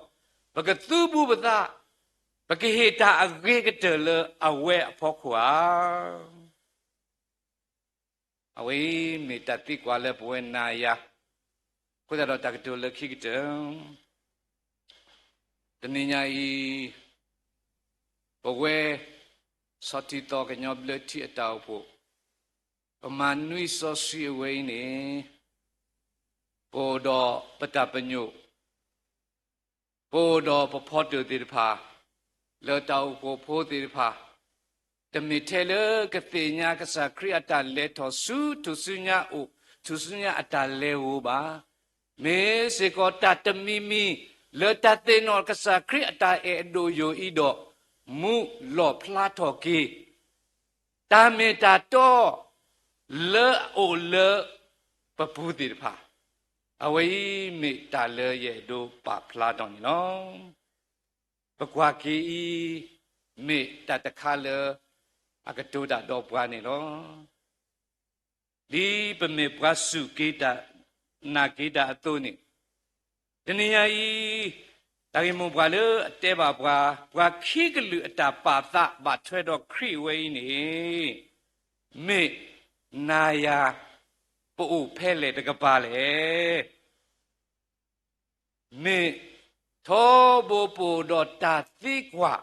ပကသူဘူးပသး, ပကဟ့ၣ်တၢ်အဂ့ၤကတၢၢ်လၢအဝဲအဖီခိၣ်ဧါ. အဝဲအံၤမ့ၢ်တၢ်သံကွၢ်လၢပဝဲနၤယၤ, အဃိသတးဒီးတၢ်ကတိၤလၢခံကတၢၢ် တနံၤညါအံၤ, ပဝဲ ဆီထံသီကညီဘျၢထံအတၢ်အိၣ်ဖှိၣ်, ပမၤနွံစီဆှံအဝဲအံၤန့ၣ်, ပအိၣ်ဒီးပတၢ်ပညိၣ်, ပအိၣ်ဒီးပဖီတၢၣ်သ့ၣ်တဖၣ်, လၢတၢ်အိၣ်ဖှိၣ်ဖိသ့ၣ်တဖၣ်, တမ့ၢ်ထဲလၢကသ့ၣ်ညါကစၢ်ခရံာ်အတၢ်လဲၤထီၣ်ဆူထူၣ်စုညါအိၣ်, ထူၣ်စုညါအတၢ်လဲၤဧိၤဘၣ်. မ့ၢ်စ့ၢ်ကီးတၢ်တမံၤမံၤ လၢတၢ်သ့ၣ်နီၣ်ကစၢ်ခရံာ်အတၢ်အဲၣ်အဒိၣ်ယိာ်အံၤဒီး, မူလီၣ်ဖျါထီၣ်က့ၤ တၢ်မ့ၢ်တၢ်တီ လၢအအိၣ်လၢပပူၤသ့ၣ်တဖၣ်, အဝဲအံၤမ့ၢ်တၢ်လၢယအဲၣ်ဒိးပာ်ဖျါထီၣ်န့ၣ်လီၤ. ပကွၢ်က့ၤအံၤ, မ့ၢ်တၢ်တခါလၢအကတိၤတၢ်ဒီးပှၤန့ၣ်လီၤ. ဒ်ပမ့ၢ်ပှၤစူၢ်က့ၤတၢ်နာ်က့ၤတၢ်အသိးန့ၣ်, တနံၤညါအံၤ, တၢ်ဂ့ၢ်မိၢ်ပှၢ်လၢအတဲဘၣ်ပှၤ, ပှၤခံကလုာ်အတၢ်ပာ်သးဘၣ်ထွဲဒီးခရံာ်အဝဲအံၤန့ၣ်, မ့ၢ်နၤယၤ ပအိၣ်ဖဲလဲၣ်တကပၤလဲၣ်. မ့ၢ်ထီဘိပအိၣ်ဒီးတၢ်သံကွၢ်,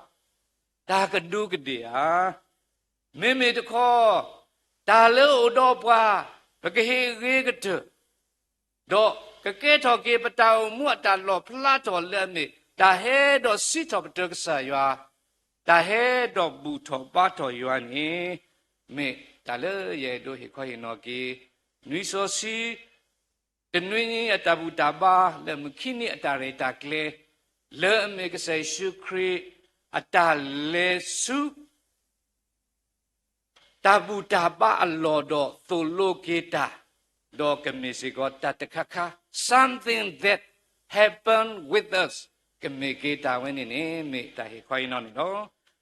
တၢ်ကဒူးကဒ့ၣ်ဧါ. မ့မ့ၢ်တခီ, တၢ်လၢအအိၣ်ဒီးပှၤ, ပကဟ့ၣ်ဂ့ၤကတၢၢ်, ဒီးကကဲထီၣ်က့ၤပတၢ်အိၣ်မူအတၢ်လီၣ်ဖျါထီၣ်လၢအမ့ၢ် တၢ်ဟဲဒီးစံးထီၣ်ပတြၢၤကစၢ်ယွၤ, တၢ်ဟဲဒီးဘူၣ်ထီၣ်ဘါထီၣ်ယွၤန့ၣ်, မ့ၢ်တၢ်လၢယအဲၣ်ဒိးဟ့ၣ်ခီဟ့ၣ်နီၤက့ၤ, နွံစီဆှံ တနွံအတၢ်ဘူၣ်တၢ်ဘါ လၢမုၢ်ခံနံၤအတၢ်ရဲၣ်တၢ်ကျဲၤ, လၢအမ့ၢ်ကစၢ်ယ့ၣ်ၡူးခရံာ် အတၢ်လဲၤဆူ တၢ်ဘူၣ်တၢ်ဘါအလီၢ်ဒီးသိၣ်လိက့ၤတၢ်, ဒီးကမ့ၢ်စ့ၢ်ကီးတၢ်တခါခါ, something that happened with us, ကမ့ၢ်က့ၤတၢ်ဝဲန့ၣ်န့ၣ် မ့ၢ်တၢ်ဟ့ၣ်ခီဟ့ၣ်နီၤန့ၣ်လီၤ.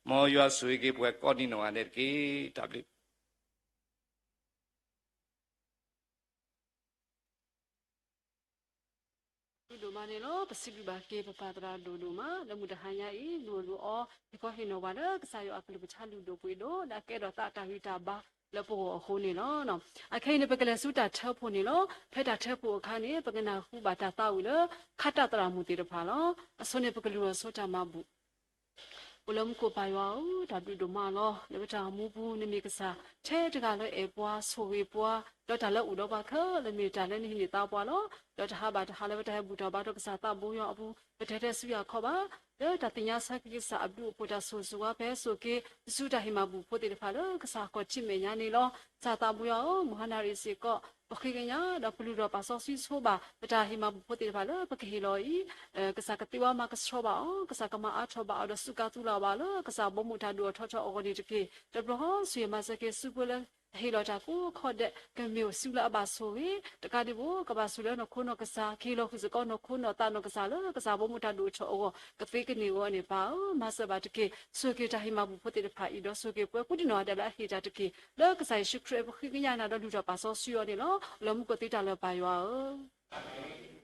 မ်ယွၤဆိၣ်ဂ့ၤက့ၤပှၤကိးဒံနီၢ်ဂၤဒဲးတက့ၢ်. တၢ်ဘျုး ဒိၣ်မးန့ၣ်လီၤ. ပစံးဘျုးဘၣ်က့ၤပပၢ်သရၣ်ဒိၣ်ဒိၣ်မး လၢမုၢ်တဟါညါအံၤ လူၤလိအီၤ ဟ့ၣ်ခီဟ့ၣ်နီၤပှၤလၢကစၢ်ယွၤအကလုၢ်ကထါလုၢ်ဒိၣ်ပှ့ၤဒိၣ် လၢအကဲထီၣ်သးတၢ်ဂံၢ်တၢ်ဘါလၢပဂီၢ်အဃိန့ၣ်လီၤ. အခဲအံၤန့ၣ် ပကလဲၤဆူတၢ်ထၢဖှိၣ်န့ၣ်လီၤ. ဖဲတၢ်ထၢဖှိၣ်အခါန့ၣ် ပကနၢ်ဟူဘၣ်တၢ်သးဝံၣ်လၢ ခါတၢ်သရၣ်မုၣ်သ့ၣ်တဖၣ်လီၤ. အဆိန့ၣ် ပကလူၤအီၤဆိတၢ်မၤဘူၣ် အိၣ်လၢမူခိၣ်ပၢ်ယွၤဧၢ, တၢ်ဘျုးဒိၣ်မးလီၤ. လၢပတၢ်အိၣ်မူပူၤ နမ့ၢ်ကစၢ်ထဲတဂၤလၢအဲၣ်ပှၤဆိၣ်ဂ့ၤပှၤ, ဒီးတၢ်လၢအိၣ်ဒီးပှၤခဲလၢာ်မ့ၢ်တၢ်လၢနဟံးန့ၢ်သါပှၤလီၤ. ဒီးတဟးဘၣ်တဟးလၢပတၢ်ဟဲဘူၣ်ထီၣ်ဘါထီၣ်ကစၢ်သးဘိယွၤအပူၤ ပတဲထဲဆူယၤခီဘၣ်, လၢတၢ်သ့ၣ်ညါဆၢက့ၤကစၢ်အဘျုးအဖှိၣ်တၢ်ဆိၣ်ဂ့ၤဆိၣ်ဝါဖဲဆိၣ်က့ၤ ဆူတၢ်ဟ့ၣ်မၤဘူၣ်ဖိသ့ၣ်တဖၣ်လၢကစၢ်ဟီၣ်ခိၣ်ထံးမဲာ်ညါန့ၣ်လီၤ. ကစၢ်သးဘိယွၤဧၢ, မုၢ်ဟါနၣ်ရံၣ်စ့ၢ်ကီး ပဃ့ကညး ဒီးပလုၢ်ထီၣ်ပာ်စီဆှံဆိဘၣ် ပတၢ်ဟ့ၣ်မၤဘူၣ်ဖိသ့ၣ်တဖၣ်လၢပကဟ့ၣ်လီၤအံၤ ကစၢ်ကသ့ဝါမၤကဆှီဘၣ်အီၤ, ကစၢ်ကမၤအါထီၣ်ဘၣ်အီၤ ဒီးစူးကါသူလၢ်ဘၣ်အီၤလၢ ကစၢ်ဘီမုၢ်တၢ်ဒိၣ်ထီၣ်ထီထီၣ်အဂီၢ်န့ၣ်တက့ၢ်. တဘျီဃီ ဆိၣ်ဂ့ၤမၤစၢၤက့ၤ စုဖိလၢ ဟ့ၣ်လီၤတၢ်ကိးခီဒဲး ကမ့ၢ်အိၣ်ဆူလၢအဘၣ်ဆိၣ်ဂ့ၤ, တကးဒံးဘၣ် ကဘၣ်ဆိၣ်လၢနီၢ်ခိနီၢ်ကစၢ်, ကဟ့ၣ်လီၤဃုာ်စ့ၢ်ကီးနီၢ်ခိနီၢ်သးနီၢ်ကစၢ်လၢကစၢ်ဘီမုၢ်တၢ်ဒိၣ်ထီၣ်အဂီၢ် ကသ့ကန့ၢ်အဂီၢ်န့ၣ် ပၢ်ဧၢ, မၤစၢၤဘၣ်တက့ၢ်. ဆိၣ်ဂ့ၤတၢ်ဟ့ၣ်မၤဘူၣ်ဖိသ့ၣ်တဖၣ်အံၤဒီး ဆိၣ်ဂ့ၤပှၤကိးဒံနီၢ်ဂၤဒဲးလၢအဟ့ၣ်တၢ်တက့ၢ်. လၢကစၢ်ယ့ၣ်ၡူးခရံာ်အပဃ့ကညးနၤဒီးလုၢ်ထီၣ်ပာ်စီဆှံအီၤန့ၣ်လီၤ. လၢမူခိၣ်သ့တၢ်လၢပၢ်ယွၤဧၢ.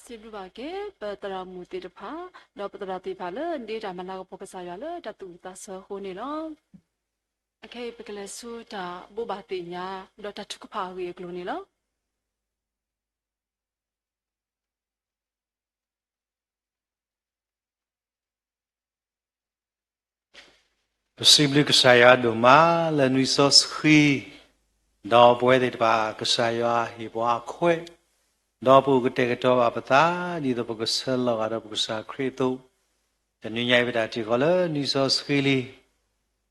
စံးဘျုးဘၣ်က့ၤ ပသရၣ်မုၣ်သ့ၣ်တဖၣ်, ဒီးပသရၣ်သ့ၣ်တဖၣ်လၢဒ့တၢ်မၤလၤကပီၤကစၢ်ယွၤလၢတၢ်သူၣ်ဝံၣ်သးဆၢအဃိန့ၣ်လီၤ. အခဲအံၤ ပကလဲၤဆူတၢ်ဘိးဘၣ်သ့ၣ်ညါ ဒီးတၢ်ထုကဖၣ်အဂ့ၢ်အကျိၤန့ၣ်လီၤ. ပစံးဘျုးကစၢ်ယွၤဒိၣ်မးလၢနွံစီဆှံ, ဒီးပဝဲသ့ၣ်တဖၣ် ကစၢ်ယွၤဟ့ၣ်ပှၤအခွဲး, ဒီးပအိၣ်ကတဲာ်ကတီၤဘၣ်ပသး ဒ်သိးပကဆၢလီၤဂာ်ဒီးပကစၢ်ခရံာ်အသိး, တနံၤညါအံၤ ပတၢ်တံၤဃီၤလၢနွံစီဆှံလံ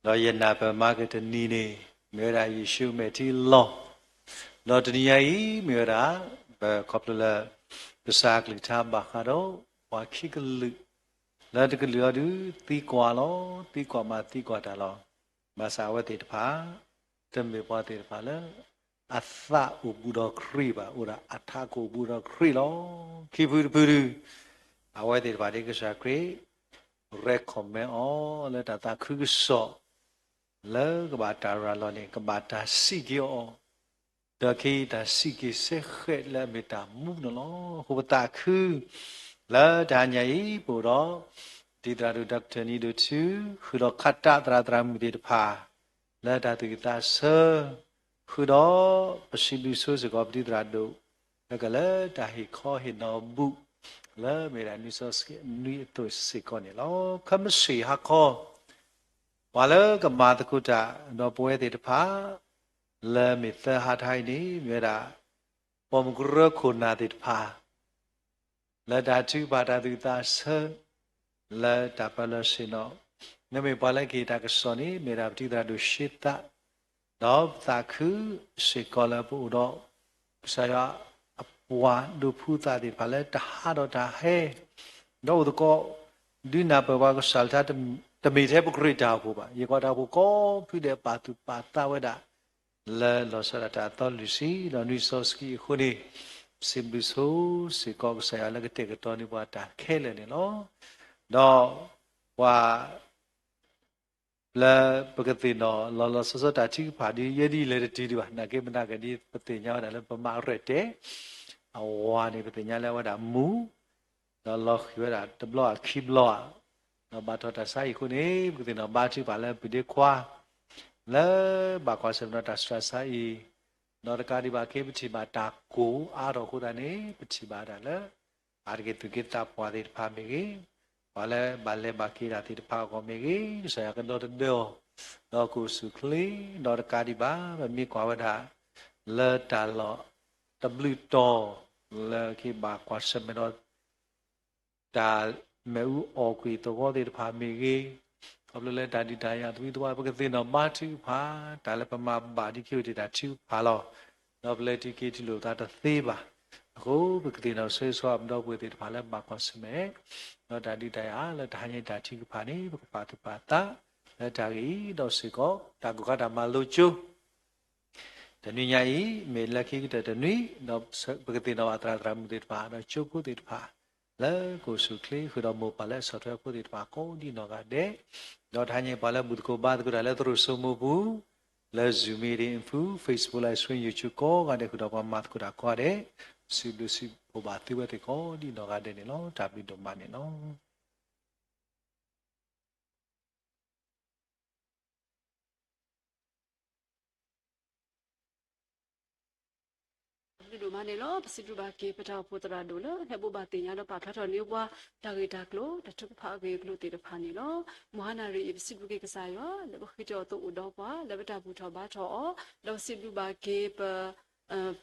ဒီးယနၢ်ပၢၢ်မၤကတနံၤန့ၣ် မ့ၢ်ဝဲဒၣ်ယ့ၣ်ၡူးမဲာ်ထံလီၤ. ဒီးတနံၤညါအံၤ မ့ၢ်ဝဲဒၣ် ပခီဖျိလၢ ကစၢ်အကလုၢ်ကထါဘၣ်ဃးဒီး ပှၤခံကလုာ်, လၢတကလုာ်အံၤဒုး သံကွၢ်လီၤ, သံကွၢ်မးသံကွၢ်တၢ်လီၤ. ဘၣ်ဆၣ်အဝဲသ့ၣ်တဖၣ် တမ့ၢ်ပှၤသ့ၣ်တဖၣ်လၢ အသးအိၣ်ဘူးဒီးခရံာ်ဘၣ်, အိၣ်ဒၣ်အထးခိၣ်ဘူးဒီးခရံာ်လီၤ. ခံဖုတဖုဒုး အဝဲသ့ၣ်တဖၣ်ဒ်ကစၢ်ခရံာ် recommend အီၤလၢတၢ်သးခုကစီၣ် လၢကဘၣ်တၢ်ရၤလီၤန့ၣ် ကဘၣ်တၢ်စံးက့ၤအီၤ, ဒီးခဲအံၤတၢ်စံးက့ၤစဲဃဲးလၢအမ့ၢ်တၢ်မူန့ၣ်လီၤ. အဃိပသးခု လၢတဟါညါအံၤ ပအိၣ်ဒီး ဒံသရၣ်ဒိၣ် Doctor နံၤဒိၣ်ထူ ဃုာ်ဒီးခးတးသရၣ်သရၣ်မုၣ်သ့ၣ်တဖၣ် လၢတၢ်သူၣ်ဝံၣ်သးဆၢ, ဃုာ်ဒီးပစံးဘျုးဆိစ့ၢ်ကီး ပဒံသရၣ်ဒိၣ် လၢကလဲၤတၢ်ဟ့ၣ်ခီဟ့ၣ်နီၤဘူး လၢမ့ၢ်ဒၣ်နွံစီဆှံနွံအသိးစ့ၢ်ကီးန့ၣ်လီၤ. ခဲမုၢ်ဆ့ၣ်ဟါခီ ပှၤလၢကမၤသကိးတၢ်ဒီးပဝဲသ့ၣ်တဖၣ် လၢမ့ၢ်သၢဟါထါအံၤန့ၣ် မ့ၢ်ဝဲဒၣ် ပိာ်မုၣ်ကရၢခိၣ်နၢ်သ့ၣ်တဖၣ် လၢတၢ်ထုကဖၣ်တၢ်သူၣ်ဝံၣ်သးဆၢ လၢတၢ်ပၢလီၤဆ့ၣ်နီၤ, မ့မ့ၢ်ပှၤလၢကဟ့ၣ်တၢ်ကစီၣ်န့ၣ် မ့ၢ်ဒၣ်ပဒံသရၣ်ဒိၣ်ရှ့သး, ဒီးပသးခုစ့ၢ်ကီးလၢပအိၣ်ဒီး ကစၢ်ယွၤအပှၤဒိးဖှူသးသ့ၣ်တဖၣ်လၢတဟးဒီးတၢ်ဟဲ, ဒီးအိၣ်သကိး ဒုးနၢ်ပၢၢ်ပှၤကစၢ်လၢတၢ် တမ့ၢ်ထဲပကရ့ၣ်တၢ်အိၣ်ဖှိၣ်ဘၣ်, ယကွၢ်တၢ်အိၣ်ဖှိၣ်ကိးဖုဒဲးပာ်သူၣ်ပာ်သးဝဲဒၣ် လၢလီၤဆီဒၣ်တၢ်အသီလွံၢ်ဆံ ဒီးနွံစီဆှံအဃိန့ၣ်, ပစံးဘျုးဆိစ့ၢ်ကီးကစၢ်ယွၤလၢကတဲာ်ကတီၤန့ၢ်ပှၤတၢ်ခဲလၢာ်န့ၣ်လီၤ. ဒီးပှၤ လၢပကသ့ၣ်နီၣ်လီၤလီၤဆီဆီတၢ်ထုကဖၣ်ဒ်ယဲဒ်လဲၣ်တတုၤဒံးဘၣ်, နာ်က့မနာ်က့ဒ်ပသ့ၣ်ညါဝဲဒၣ်လၢပမၤရဲၣ်တဲာ် အဝၤန့ၣ် ပသ့ၣ်ညါလၢအဝဲဒၣ်မူ, ဒီးလီၤဃံၤဝဲဒၣ်တဘျီဧါခံဘျီဧါ, ဒီးဘၣ်ထီၣ်တၢ်ဆါဟံၣ်အဃိန့ၣ် ပကသ့ၣ်နီၣ်ဘါထုကဖၣ်လၢပုၢ်ဒ့ခွါ လၢဘၣ်ကွၢ်ဆၢၣ်မဲာ်ဒီးတၢ်ဆူးတၢ်ဆါအံၤ, ဒီးတကးဒံးဘၣ်က့ ပထံၣ်ဘၣ်တၢ်ကိၢ်အါထီၣ်အဃိသတးန့ၣ် ပထံၣ်ဘၣ်ဒၣ်လၢ အါတက့ၢ်သူၣ်က့သးပှၢ်သ့ၣ်တဖၣ်မ့ၢ်ဂ့ၤ, ပှၤလၢဘၣ်လဲၤဘၣ်က့ၤတၢ်သ့ၣ်တဖၣ်အဂီၢ်မ့ၢ်ဂ့ၤ, ကစၢ်ယွၤကဒီသဒၢအီၤ, ဒီးကအိၣ်ဆူၣ်အိၣ်ချ့, ဒီးတကးဒံးဘၣ် ပမ့ၢ်ကွၢ်ဝဲဒၣ် လၢတၢ်လီၢ်တဘျုးတီၤ လၢကဘၣ်ကွၢ်ဆၢၣ်မဲာ်ဒီး တၢ်မ့ၣ်အူအီၣ်ကွံာ်သဝီသ့ၣ်တဖၣ်မ့ၢ်ဂ့ၤ, ခီဖျိလၢတၢ်ဒုးတၢ်ယၤသဝံသဝါ ပကသ့ၣ်နီၣ်ဘါထုကဖၣ် တၢ်လၢပမၤဘၣ်ဒံးက့ၤအိၣ်တ့ၢ်တၢ်ထုကဖၣ်လီၤ. ဒီးပလဲၤတုၤက့ၤတုၤလိာ်သးတသ့ဘၣ်. အဃိပကသ့ၣ်နီၣ်ဆိၣ်ဂ့ၤဆိၣ်ဝါပဒီပုၢ်ဝဲၢ်သ့ၣ်တဖၣ်လၢဘၣ်ကွၢ်ဆၢၣ်မဲာ် ဒီးတၢ်ဒုးတၢ်ယၤလၢတဟါညါတၢ်ထုကဖၣ်န့ၣ် ပကပာ်သူၣ်ပာ်သး လၢတၢ်ဂ့ၢ်အံၤဒီးစ့ၢ်ကီး တၢ်ကိးခါတၢ်မၤလိကၠိ တနွံညါအံၤ မ့ၢ်လၢခံကတၢၢ်တနွံ, ဒီးပကသ့ၣ်နီၣ်ဘၣ်သရၣ်သရၣ်မုၣ်သ့ၣ်တဖၣ် ဒီးကၠိဖိသ့ၣ်တဖၣ် လၢကအိၣ်ဆူၣ်အိၣ်ချ့ ဃုာ်ဒီးမိၢ်ပၢ်လၢအဆီၣ်ထွဲဖိသ့ၣ်တဖၣ်ကိးဒံနီၢ်ဂၤဒဲး, ဒီးတဟါညါအံၤပှၤလၢဘူၣ်သကိးဘါသကိးတၢ်လၢသရိာ်စိမိပူၤ လၢ Zoom meeting အပူၤ Facebook live stream YouTube ကိးဂၤဒဲး ဃုာ်ဒီးပှၤမၤသကိးတၢ်ကိးဂၤဒဲး, စံးဘျုးစံးဖှိၣ်ဘၣ်သုဝဲသ့ၣ်ကိးဒံနီၢ်ဂၤဒဲးန့ၣ်လီၤ. တၢ်ဘျုးဒိၣ်မးန့ၣ်လီၤ. ဒိၣ်မးန့ၣ်လီၤ. ပစံးဘျုးဘၣ်က့ၤ ပတၢ်အိၣ်ဖှိၣ်သရၣ်ဒိၣ်လၢ ဟဲဘိးဘၣ်သ့ၣ်ညါဒီးပာ်ဖျါထီၣ်န့ၢ်ပှၤ တၢ်ဂ့ၢ်တၢ်ကျိၤ တၢ်ထုကဖၣ်အဂ့ၢ်အကျိၤသ့ၣ်တဖၣ်န့ၣ်လီၤ. မုၢ်ဟါနၤရံၣ်အံၤ ပစံးဘျုးက့ၤကစၢ်ယွၤ လၢပဃ့ထီၣ်အသိးအိၣ်ဒီးပှၤ လၢပတၢ်ဘူၣ်ထီၣ်ဘါထီၣ်အီၤ, ဒီးပစံးဘျုးဘၣ်က့ၤပ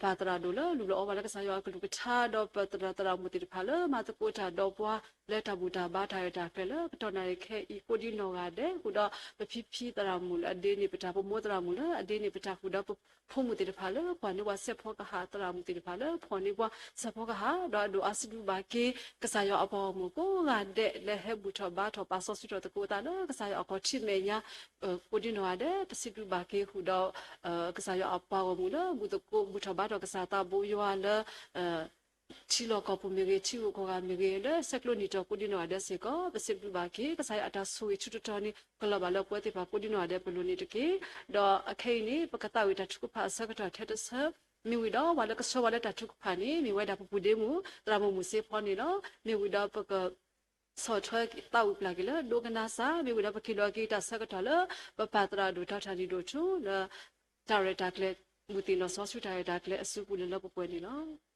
ပၢ်သရၣ်ဒိၣ်လၢလူလီၤအီပှၤလၢကစၢ်ယွၤအကလုၢ်ကထါ ဒီးပသရၣ်သရၣ်မုၣ်သ့ၣ်တဖၣ်လၢမၤသကိးတၢ်ဒီးပှၤ လၢတၢ်ဘူၣ်တၢ်ဘါတၢ်ရဲၣ်တၢ်ကျဲၤလၢကတီၢ်နၣ်ရံၣ်ခဲအံၤ ကိးဒံနီၢ်ဂၤဒဲး ဃုာ်ဒီးပဖံဖံသရၣ်မုၣ်လၢအဒ့န့ၢ်ပတၢ် ပမိၢ်သရၣ်မုၣ်လၢအဒ့န့ၢ်ပတၢ် ဃုာ်ဒီးပဖိမုၣ်သ့ၣ်တဖၣ်လၢပှၤန့ၢ်ပှၤစဲးဖီကဟၣ် သရၣ်မုၣ်သ့ၣ်တဖၣ်လၢဖီၣ်န့ၢ်ပှၤစဲးဖီကဟၣ် ဒီးအဒိၣ်အါစံးဘျုးဘၣ်က့ၤ ကစၢ်ယွၤအပှၤဂီၢ်မုၢ်ကိးဂၤဒဲးလၢဟဲဘူၣ်ထီၣ်ဘါထီၣ်ပာ်စီဆှံထီၣ်သကိးသးလၢကစၢ်ယွၤအခီၣ်ထံးမဲာ်ညါ ကိးဒံနီၢ်ဂၤဒဲး ပစံးဘျုးဘၣ်က့ၤဃုာ်ဒီး ကစၢ်ယွၤအပှၤဂီၢ်မုၢ်လၢဘူၣ်သကိးဘူၣ်ထီၣ်ဘါထီၣ်ကစၢ်သးဘိယွၤလၢ ထံလီၢ်ကီၢ်ပူၤမ့ၢ်ဂ့ၤ ထံဂုၤကီၢ်ဂၤမ့ၢ်ဂ့ၤ လၢဆဲးကျိးနံၣ်တီၤကိးဒံနီၢ်ဂၤဒဲးစ့ၢ်ကီး ပစံးဘျုးဘၣ်က့ၤ ကစၢ်ယွၤအတၢ်ဆိၣ်ဂ့ၤဆူတတီၤန့ၣ် ကလီၤဘၣ်လၢပဝဲသ့ၣ်တဖၣ်ကိးဒံနီၢ်ဂၤဒဲးပလိၤန့ၣ်တက့ၢ်. ဒီးအခဲအံၤန့ၣ် ပကသးဝံၣ်တၢ်ထုကဖၣ်အဆၢကတီၢ်ထဲတဆၢ မ့ၢ်ဝံၤဒီးပှၤလၢကဆှၢပှၤလၢတၢ်ထုကဖၣ်န့ၣ် မ့ၢ်ဝဲဒၣ်ပပူၤဒ့မုၣ် သရၣ်မုၣ်မုၢ်စ့ဖီန့ၣ်လီၤ. မ့ၢ်ဝံၤဒီးပကဆီၣ်ထွဲသးဝံၣ်ပျၢ်က့ၤလၢဒိကနၣ်စၢ်, မ့ၢ်ဝံၤဒီးပက့ၤလီၤက့ၤတၢ်ဆၢကတီၢ်လၢ ပပၢ်သရၣ်ဒိၣ်ထီၣ်ထၢနံၣ်ဒိၣ်ထူလၢ တၢ်ရဲၣ်တၢ်ကျဲၤ ဘူၣ်သ့ၣ်နီၣ်စီဆှံတၢ်ရဲၣ်တၢ်ကျဲၤအစုပူၤလၢလၢပှဲၤပှဲၤန့ၣ်လီၤ.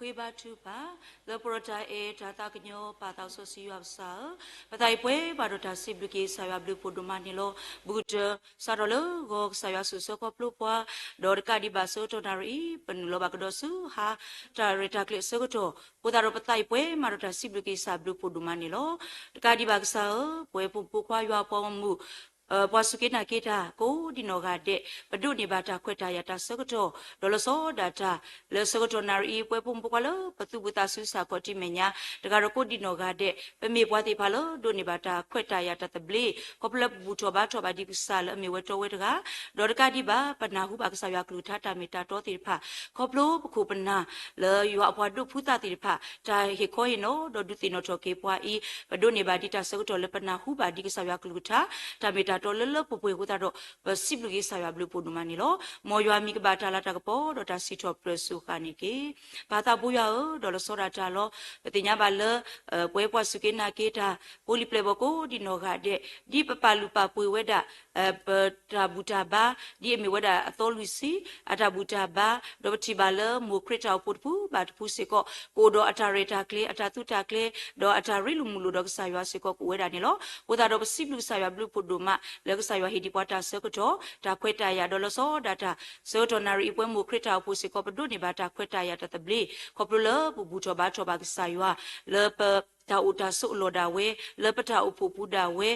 ဃ့ဘါထုကဖၣ်, လၢပရၤတၢ်အဲၣ်တၢ်သးကညီၤ ပၢ်သးစီဆှံယွၤပကစၢ်ဧၢ, ပသးအံၤပှဲၤဘၣ်ဒီးတၢ်စံးဘျုးက့ၤကစၢ်ယွၤဘျုးဖှိၣ်ဒိၣ်မးန့ၣ်လီၤ. ဘူးကတၢၢ် စးထီၣ်လၢဂီၤကစၢ်ယွၤဆိၣ်ဆၢခီဖျိပှၤ, ဒီးတကးဒံးဘၣ်ဆၢကတီၢ်နၣ်ရံၣ်အံၤ ပနုာ်လီၤဘၣ်ကဒီးဆူဟါ တၢ်ရဲၣ်တၢ်ကျဲၤအဆၢကတီၢ်, အဃိသတးဒီးပသးအံၤပှဲၤမးဒီးတၢ်စံးဘျုးက့ၤကစၢ်ဘျုးဖှိၣ်ဒိၣ်မးန့ၣ်လီၤ. တကးဒံးဘၣ်ကစၢ်ဧၢ, ပဝဲဖိမုၣ်ဖိခွါယွၤအပှၤဂီၢ်မုၢ် ပှၤစူၢ်က့ၤနာ်က့ၤတၢ် ကိးဒံးနီၢ်ဂၤဒဲး ပဒိးန့ၢ်ဘၣ်တၢ်ခွဲးတၢ်ယာ်တၢ်ဆၢကတီၢ် ဒီးလီၤဆီဒၣ်တၢ် လၢဆၢကတီၢ်နၣ်ရံၣ်အံၤ ပဝဲဖိမုၣ်ဖိခွါလၢပသူၣ်ဘီၣ်သးစူၤ ဆၣ်ခီၣ်ထံးမဲာ်ညါ တဂၤဒီးကိးဒံးနီၢ်ဂၤဒဲး ပမ့ၢ်ပှၤသ့ၣ်တဖၣ်လၢဒိးန့ၢ်ဘၣ်တၢ်ခွဲးတၢ်ယာ်တၢ်သဘျ့ ခီဖျိလၢပဘူၣ်ထီၣ်ဘါထီၣ်ဘၣ်ဒံးကစၢ်လၢအမ့ၢ်ဝဲတီဝဲတဂၤ, ဒီးတကးဒံးဘၣ် ပနၢ်ဟူဘၣ်ကစၢ်ယွၤကလုၢ်ကထါတၢ်မ့ၢ်တၢ်တီသ့ၣ်တဖၣ် ခီဖျိပခိၣ်ပနၢ် လၢယွၤအပှၤဒိးဖုသးသ့ၣ်တဖၣ် တၢ်ဟ့ၣ်ခီဟ့ၣ်နီၤ ဒီးဒုးသ့ၣ်နီၣ်ထီၣ်က့ၤပှၤအံၤ ပဒိးန့ၢ်ဘၣ်ဒံးတၢ်ဆၢကတီၢ်လၢပနၢ်ဟူဘၣ်ဒံးကစၢ်ယွၤကလုၢ်ကထါ တၢ်မ့ၢ်တၢ်တီလၢလၢပှဲၤပှဲၤအဃိသတးဒီး ပစံးဘျုးက့ၤကစၢ်ယွၤဘျုးဖှိၣ်ဒိၣ်မးန့ၣ်လီၤ. မ်ယွၤမံၤကဘၣ်တၢ်လၤတၢ်ကပီၤ ဒီးတၢ်စံးထီၣ်ပတြၢၤစူၢ်ဃာ်န့ၣ်တက့ၢ်. ပၢ်သးဘိယွၤဧၢ, ဒီးလီၤဆီဒၣ်တၢ်လီၤ. ပသ့ၣ်ညါဘၣ်လၢ ပဝဲပှၤစူၢ်က့ၤနာ်က့ၤတၢ် ဖိလံၤပျဲၢ်ဘီၣ်ကိးဒံးနီၢ်ဂၤဒဲး ဒ်ပပာ်လုၢ်ပာ်ပှ့ၤဝဲဒၣ် ပတၢ်ဘူၣ်တၢ်ဘါ ဒ်အမ့ၢ်ဝဲဒၣ်အသီလွံၢ်ဆံ အတၢ်ဘူၣ်တၢ်ဘါ, ဒီးပထံၣ်ဘၣ်လၢမိၢ်ခရံာ်တၢ်အိၣ်ဖှိၣ်တဖုဘၣ်တဖုစ့ၢ်ကီး ကအိၣ်ဒီးအတၢ်ရဲၣ်တၢ်ကျဲၤ အတၢ်သုးတၢ်ကျဲၤ ဒီးအတၢ်ရ့လိာ်မုာ်လိာ်ဒီးကစၢ်ယွၤစ့ၢ်ကီးကအိၣ်ဝဲဒၣ်န့ၣ်လီၤ. အဃိသတးဒီးပစံးဘျုးကစၢ်ယွၤဘျုးဖှိၣ်ဒိၣ်မး လၢကစၢ်ယွၤဟ့ၣ်ဒံးပှၤတၢ်ဆၢကတီၢ် တၢ်ခွဲးတၢ်ယာ်ဒီးလီၤဆီဒၣ်တၢ် ဆၢကတီၢ်နၣ်ရံၣ်အံၤပဝဲမိၢ်ခရံာ်တၢ်အိၣ်ဖှိၣ်စ့ၢ်ကီး ပဒိးန့ၢ်ဘၣ်တၢ်ခွဲးတၢ်ယာ်တၢ်သဘျ့ ခီဖျိလၢပဘူၣ်ထီၣ်ဘါထီၣ်ဘၣ်ကစၢ်ယွၤ လၢပတၢ်အိၣ်တၢ်ဆိးအလီၢ်ဒၣ်ဝဲ လၢပတၢ်အိၣ်ဖှိၣ်ပူၤဒၣ်ဝဲ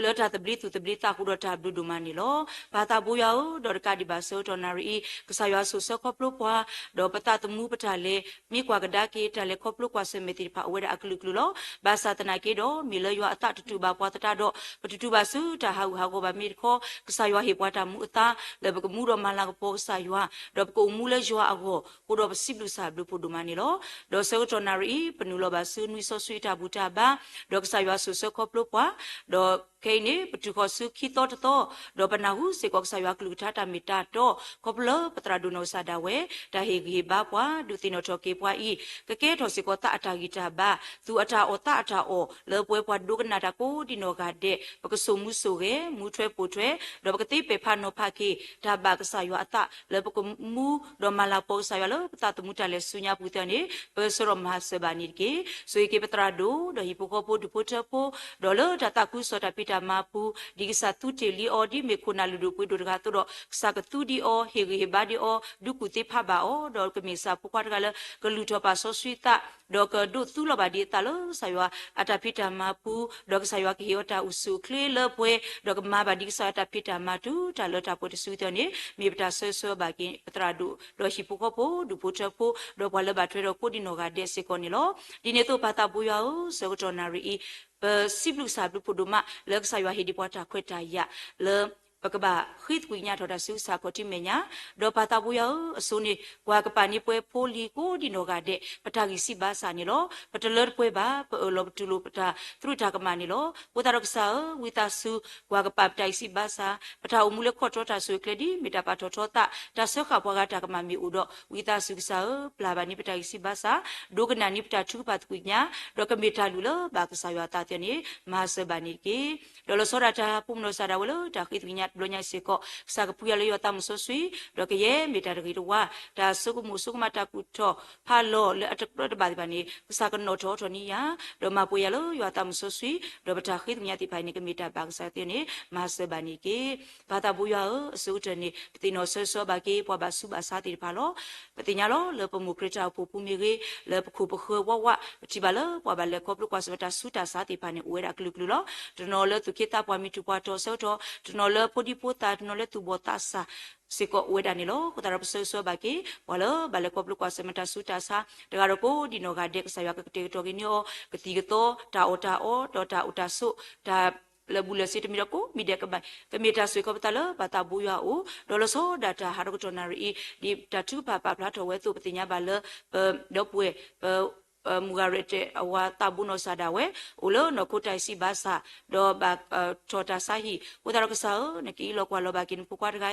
လၢတၢ်သဘျ့သူၣ်သဘျ့သးဃုာ်ဒီးတၢ်ဘျုးဒိၣ်မးန့ၣ်လီၤ. ပၢ်သးဘိယွၤဧၢ, ဒီးတကးဒံးဘၣ်ဆၢကတီၢ်နၣ်ရံၣ်အံၤ ကစၢ်ယွၤဆိၣ်ဆၢခီဖျိပှၤ, ဒီးပသးသမူပတၢ်လဲၤ မ့ၢ်ကွၢ်ကဒါက့ၤတၢ်လဲၤခီဖျိကွၢ်ဆၢၣ်မဲာ်သ့ၣ်တဖၣ်အိၣ်ဝဲဒၣ်အကလုာ်ကလုာ်လီၤ. ဘၣ်ဆၣ်သနာ်က့ဒီး မ့ၢ်လၢယွၤအသးတတူၢ်ဘၣ်ပှၤသတးဒီး ပတတူၢ်ဘၣ်ဆူတၢ်ဟးဂူာ်ဟးဂီၤဘၣ်မ့ၢ်တခီ ကစၢ်ယွၤဟ့ၣ်ပှၤတၢ်မူအသါ လၢပကမူဒီးမၤလၤကပီၤကစၢ်ယွၤ, ဒီးပကအိၣ်မူလၢယွၤအဂီၢ်, အဃိဒီးပစံးဘျုးကစၢ်ဘျုးဖှိၣ်ဒိၣ်မးန့ၣ်လီၤ. ဒီးဆၢကတီၢ်နၣ်ရံၣ်အံၤ ပနုာ်လီၤဘၣ်ဆူနွံစီဆှံအတၢ်ဘူၣ်တၢ်ဘါ, ဒီးကစၢ်ယွၤဆိၣ်ဆၢခီဖျိပှၤ, ဒီးခဲအံၤန့ၣ် ပတုၤဃီၤဆူခံသီတသီ, ဒီးပနၢ်ဟူစ့ၢ်ကီးကစၢ်ယွၤကလုၢ်ကထါတၢ်မ့ၢ်တၢ်တီ, ခီဖျိလၢပသရၣ်ဒိၣ်နီၢ်ကစၢ်ဒၣ်ဝဲ, တၢ်ဟ့ၣ်ဂံၢ်ဟ့ၣ်ဘါပှၤ, ဒုးသ့ၣ်နီၣ်ထီၣ်က့ၤပှၤအံၤ, ကကဲထီၣ်စ့ၢ်ကီးသးအတၢ်ဂံၢ်တၢ်ဘါ, သူၣ်အတၢ်အီၣ်သးအတၢ်အီၣ်, လၢပဝဲပှၤဒိကနၣ်တၢ်ကိးဒံးနီၢ်ဂၤဒဲး, ပကစိာ်မူစိာ်ဂဲၤ, မူထွဲပိာ်ထွဲ, ဒီးပကသ့ပဲာ်ဖးနီၤဖးက့ၤ, တၢ်ဘၣ်ကစၢ်ယွၤအသး လၢပကမူဒီးမၤလၤကပီၤကစၢ်ယွၤလၢပသးသမူတၢ်လဲၤဆူညါပူၤသ့ၣ်န့ၣ် ပဆၢထီၣ်မၤစၢၤဘၣ်န့ၣ်တက့ၢ်. ဆိၣ်ဂ့ၤက့ၤပသရၣ်ဒိၣ်, ဒီးဟံၣ်ဖိဃီဖိဒူၣ်ဖိထၢဖိ, ဒီးလၢတၢ်သးခုကစီၣ်တၢ်ဖံးတၢ်မၤပူၤ, ဒ်ကစၢ်သူတ့ၢ်လံအီၤ, ဒ်မ့ၢ်ခိၣ်နၢ်လုၢ်ဒိၣ်ပှ့ၤဒိၣ်တဂၤအသိးဒီး ကစၢ်ကသူဒံးအီၤ, ဟ့ၣ်ဂံၢ်ဟ့ၣ်ဘါဒံးအီၤ, ဒုးကူၣ်သ့ဖးဘၣ်အီၤ, ဒီးကမ့ၢ်ကစၢ်ဖိခွါတဂၤလၢ ကလုၢ်ထီၣ်ပာ်စီဆှံသး, ဒီးကဒိးသူလီၤဘၣ်ဒံးအသးလၢကစၢ်ယွၤအတၢ်ဖံးတၢ်မၤပူၤ, ဒီးကစၢ်ယွၤကဟ့ၣ်အီၤတၢ်အိၣ်ဆူၣ်အိၣ်ချ့လၢပှဲၤ, ဒီးကမၤဘၣ်ဒံးကစၢ်ယွၤအတၢ်ဖံးတၢ်မၤတုၤတၢ်လၢတၢ်ပှဲၤတစုသ့ၣ်န့ၣ် မ့ၢ်ပတၢ်ဆၢဂ့ၤဆၢဝါဘၣ်က့ၤပသရၣ်ဒိၣ်, ဒီးဟံၣ်ဖိဃီဖိ, ဒူၣ်ဖိထၢဖိ, ဒီးပှၤလၢဘၣ်ထွဲဒီးကိးဒံးနီၢ်ဂၤဒဲးစ့ၢ်ကီးန့ၣ်လီၤ. ဒ်န့ၣ်အသိးပၢ်သးဘိယွၤဧၢ, ဆၢကတီၢ်နၣ်ရံၣ်အံၤ, ပစံးဘျုးကစၢ်ဘျုးဖှိၣ်ဒိၣ်မး လၢကစၢ်ယွၤဟ့ၣ်ဒံးပှၤတၢ်ခွဲးတၢ်ယာ်လၢ ပကဘၣ်ဃ့သကွံာ်ကညးထီၣ်တၢ်ဆူကစၢ်ခီၣ်ထံးမဲာ်ညါ, ဒီးပၢ်သးဘိယွၤဧၢ, အဆိန့ၣ် ကွၢ်ကပၤန့ၢ်ပှဲၤဖိလံၤကိးဒံနီၢ်ဂၤဒဲး ပတၢ်ဂံၢ်စၢ်ဘါစၢ်န့ၣ်လီၤ. ပတလၢတပှဲၤဘၣ်, ပအၢၣ်လီၤပတူၢ်လိာ်ပတၢ်သရူးတၢ်ကမၣ်န့ၣ်လီၤ. အဃိသတးဒီးကစၢ်ဧၢ, ဝံသးစူၤ ကွၢ်ကပၤပတၢ်ဂံၢ်စၢ်ဘါစၢ်, ပတၢ်အိၣ်မူလၢခီၣ်တြီတၢ်ဆိၣ်ဂ့ၤကျဲဒ် မ့ၢ်တၢ်ပာ်ထီၣ်ထီသး တၢ်စၢဃာ်ပှၤဂၤတၢ်ကမၣ်မ့ၢ်အိၣ်ဒီး ဝံသးစူၤကစၢ်ဧၢ, ပျၢ်ဘၣ်န့ၢ်ပတၢ်ဂံၢ်စၢ်ဘါစၢ်, ဒိကနၣ်န့ၢ်ပတၢ်ထုကဖၣ်သကွံာ်ကညး, ဒီးကမ့ၢ်တၢ်လုၢ်လၢဘၣ်ကစၢ်ယွၤအသးသ့န့ၣ် မၤစၢၤဘၣ်န့ၣ်တက့ၢ်. ဒီးလီၤဆီဒၣ်တၢ်ပူၤမနီၤစၢ်ဒၣ်ဝဲလၢတၢ်ဃ့သကွံာ်ကညးတဘျီညါစ့ၢ်ကီး, ကစၢ်ကပှ့ၤယၤလၢယွၤသးမုၢ်စီဆှံ, ဒီးကယဲၢ်မ့ၢ်တၢ်တဂ့ၤတဝါ, တၢ်ဆိကမိၣ်ဆိကမးတၢ်ကူၣ်ထီၣ်ဖးလီၤလၢအတကြၢးတဘၣ်သ့ၣ်တဖၣ်န့ၣ် ကစၢ်ကနီၣ်ထီၣ်ထီၣ်န့ၢ်ယၤ, ဒီးမၤပှဲၤယၤလၢယွၤသးမုၢ်စီဆှံ, ဒီးပတၢ်ဃ့သကွံာ်ကညးသ့ၣ်တဖၣ်အံၤန့ၣ် ကမ့ၢ်တၢ်ဘၣ်ကစၢ်သ့န့ၣ် မၤစၢၤဘၣ်န့ၣ်တက့ၢ်. ပၢ်သးဘိယွၤဧၢ, အဆိကတၢၢ်န့ၣ် ပသ့ၣ်နီၣ်ဆၢဂ့ၤဆၢဝါဘၣ်က့ၤ ပှၤဘၣ်ဆူးဘၣ်ဆါသ့ၣ်တဖၣ်လီၤ. ပသ့ၣ်ညါလီၤ လၢပမိၢ်ခရံာ်တၢ်အိၣ်ဖှိၣ်ပူၤမ့ၢ်ဂ့ၤ, လၢပခိၣ်ပဃၢၤဝးဝး ပထံၣ်ဘၣ်လၢပှၤဘၣ်လဲၤခီဖျိကွၢ်ဆၢၣ်မဲာ်တၢ်ဆူးတၢ်ဆါသ့ၣ်တဖၣ်န့ၣ် အိၣ်ဝဲဒၣ်ကလုာ်ကလုာ်လီၤ. တနီၤလၢသူၣ်က့သးပှၢ်မံထူၣ်ပှၤတီၤဆၢကတီၢ်, တနီၤလၢဖိဒံဖိသၣ်, တနီၤလၢသူၣ်ဘီၣ်သးစၢ်စ့ၢ်ကီးအိၣ်ဝဲဒၣ်န့ၣ်လီၤ. အဃိသတးဒီးပဆၢဂ့ၤဆၢဝါဘၣ်က့ၤ ပှၤလၢဘၣ်လဲၤခီဖျိကွၢ်ဆၢၣ်မဲာ်တၢ်ဆူးတၢ်ဆါ တဂၤဒီးကိးဒံနီၢ်ဂၤဒဲး ကစၢ်ယွၤကကတဲာ်ကတီၤက့ၤန့ၢ်အီၤ ကသံၣ်ကသီ တၢ်အီၣ်တၢ်အီ ဒီးတၢ်အိၣ်တၢ်ဆိး တၢ်လၢာ်ဘူၣ်လၢာ်စ့ၤတမံၤဒီးကိးမံၤဒဲး ကမ့ၢ်တၢ်ဆိၣ်ဂ့ၤခီဖျိလၢပၢ်သးဘိယွၤအအိၣ်, ဒီးလီၤဆီဒၣ်တၢ်ဟးထီၣ်ကတီၢ်နၣ်ရံၣ်အံၤ ဒ်တၢ်ထုကဖၣ်ပာ်ဖျါထီၣ်ဝဲအသိး ပသ့ၣ်ညါဘၣ်လၢ ပဒီပုၢ်ဝဲၢ် ပ မုၢ်ဂၤရဲၣ်တဲာ်အဝၤသးဘိနီၢ်စၢ်ဒၣ်ဝဲ အိၣ်လၢနီၢ်ခိတၢ်ဂံၢ်စၢ်ဘါစၢ် ဒီးဘၣ်ထီၣ်တၢ်ဆါဟံၣ်, အဃိသတးဒီးကစၢ်ဧၢ, နကအံးလီၤကွၢ်လီၤဘၣ်က့ၤနဖိခွါတဂၤ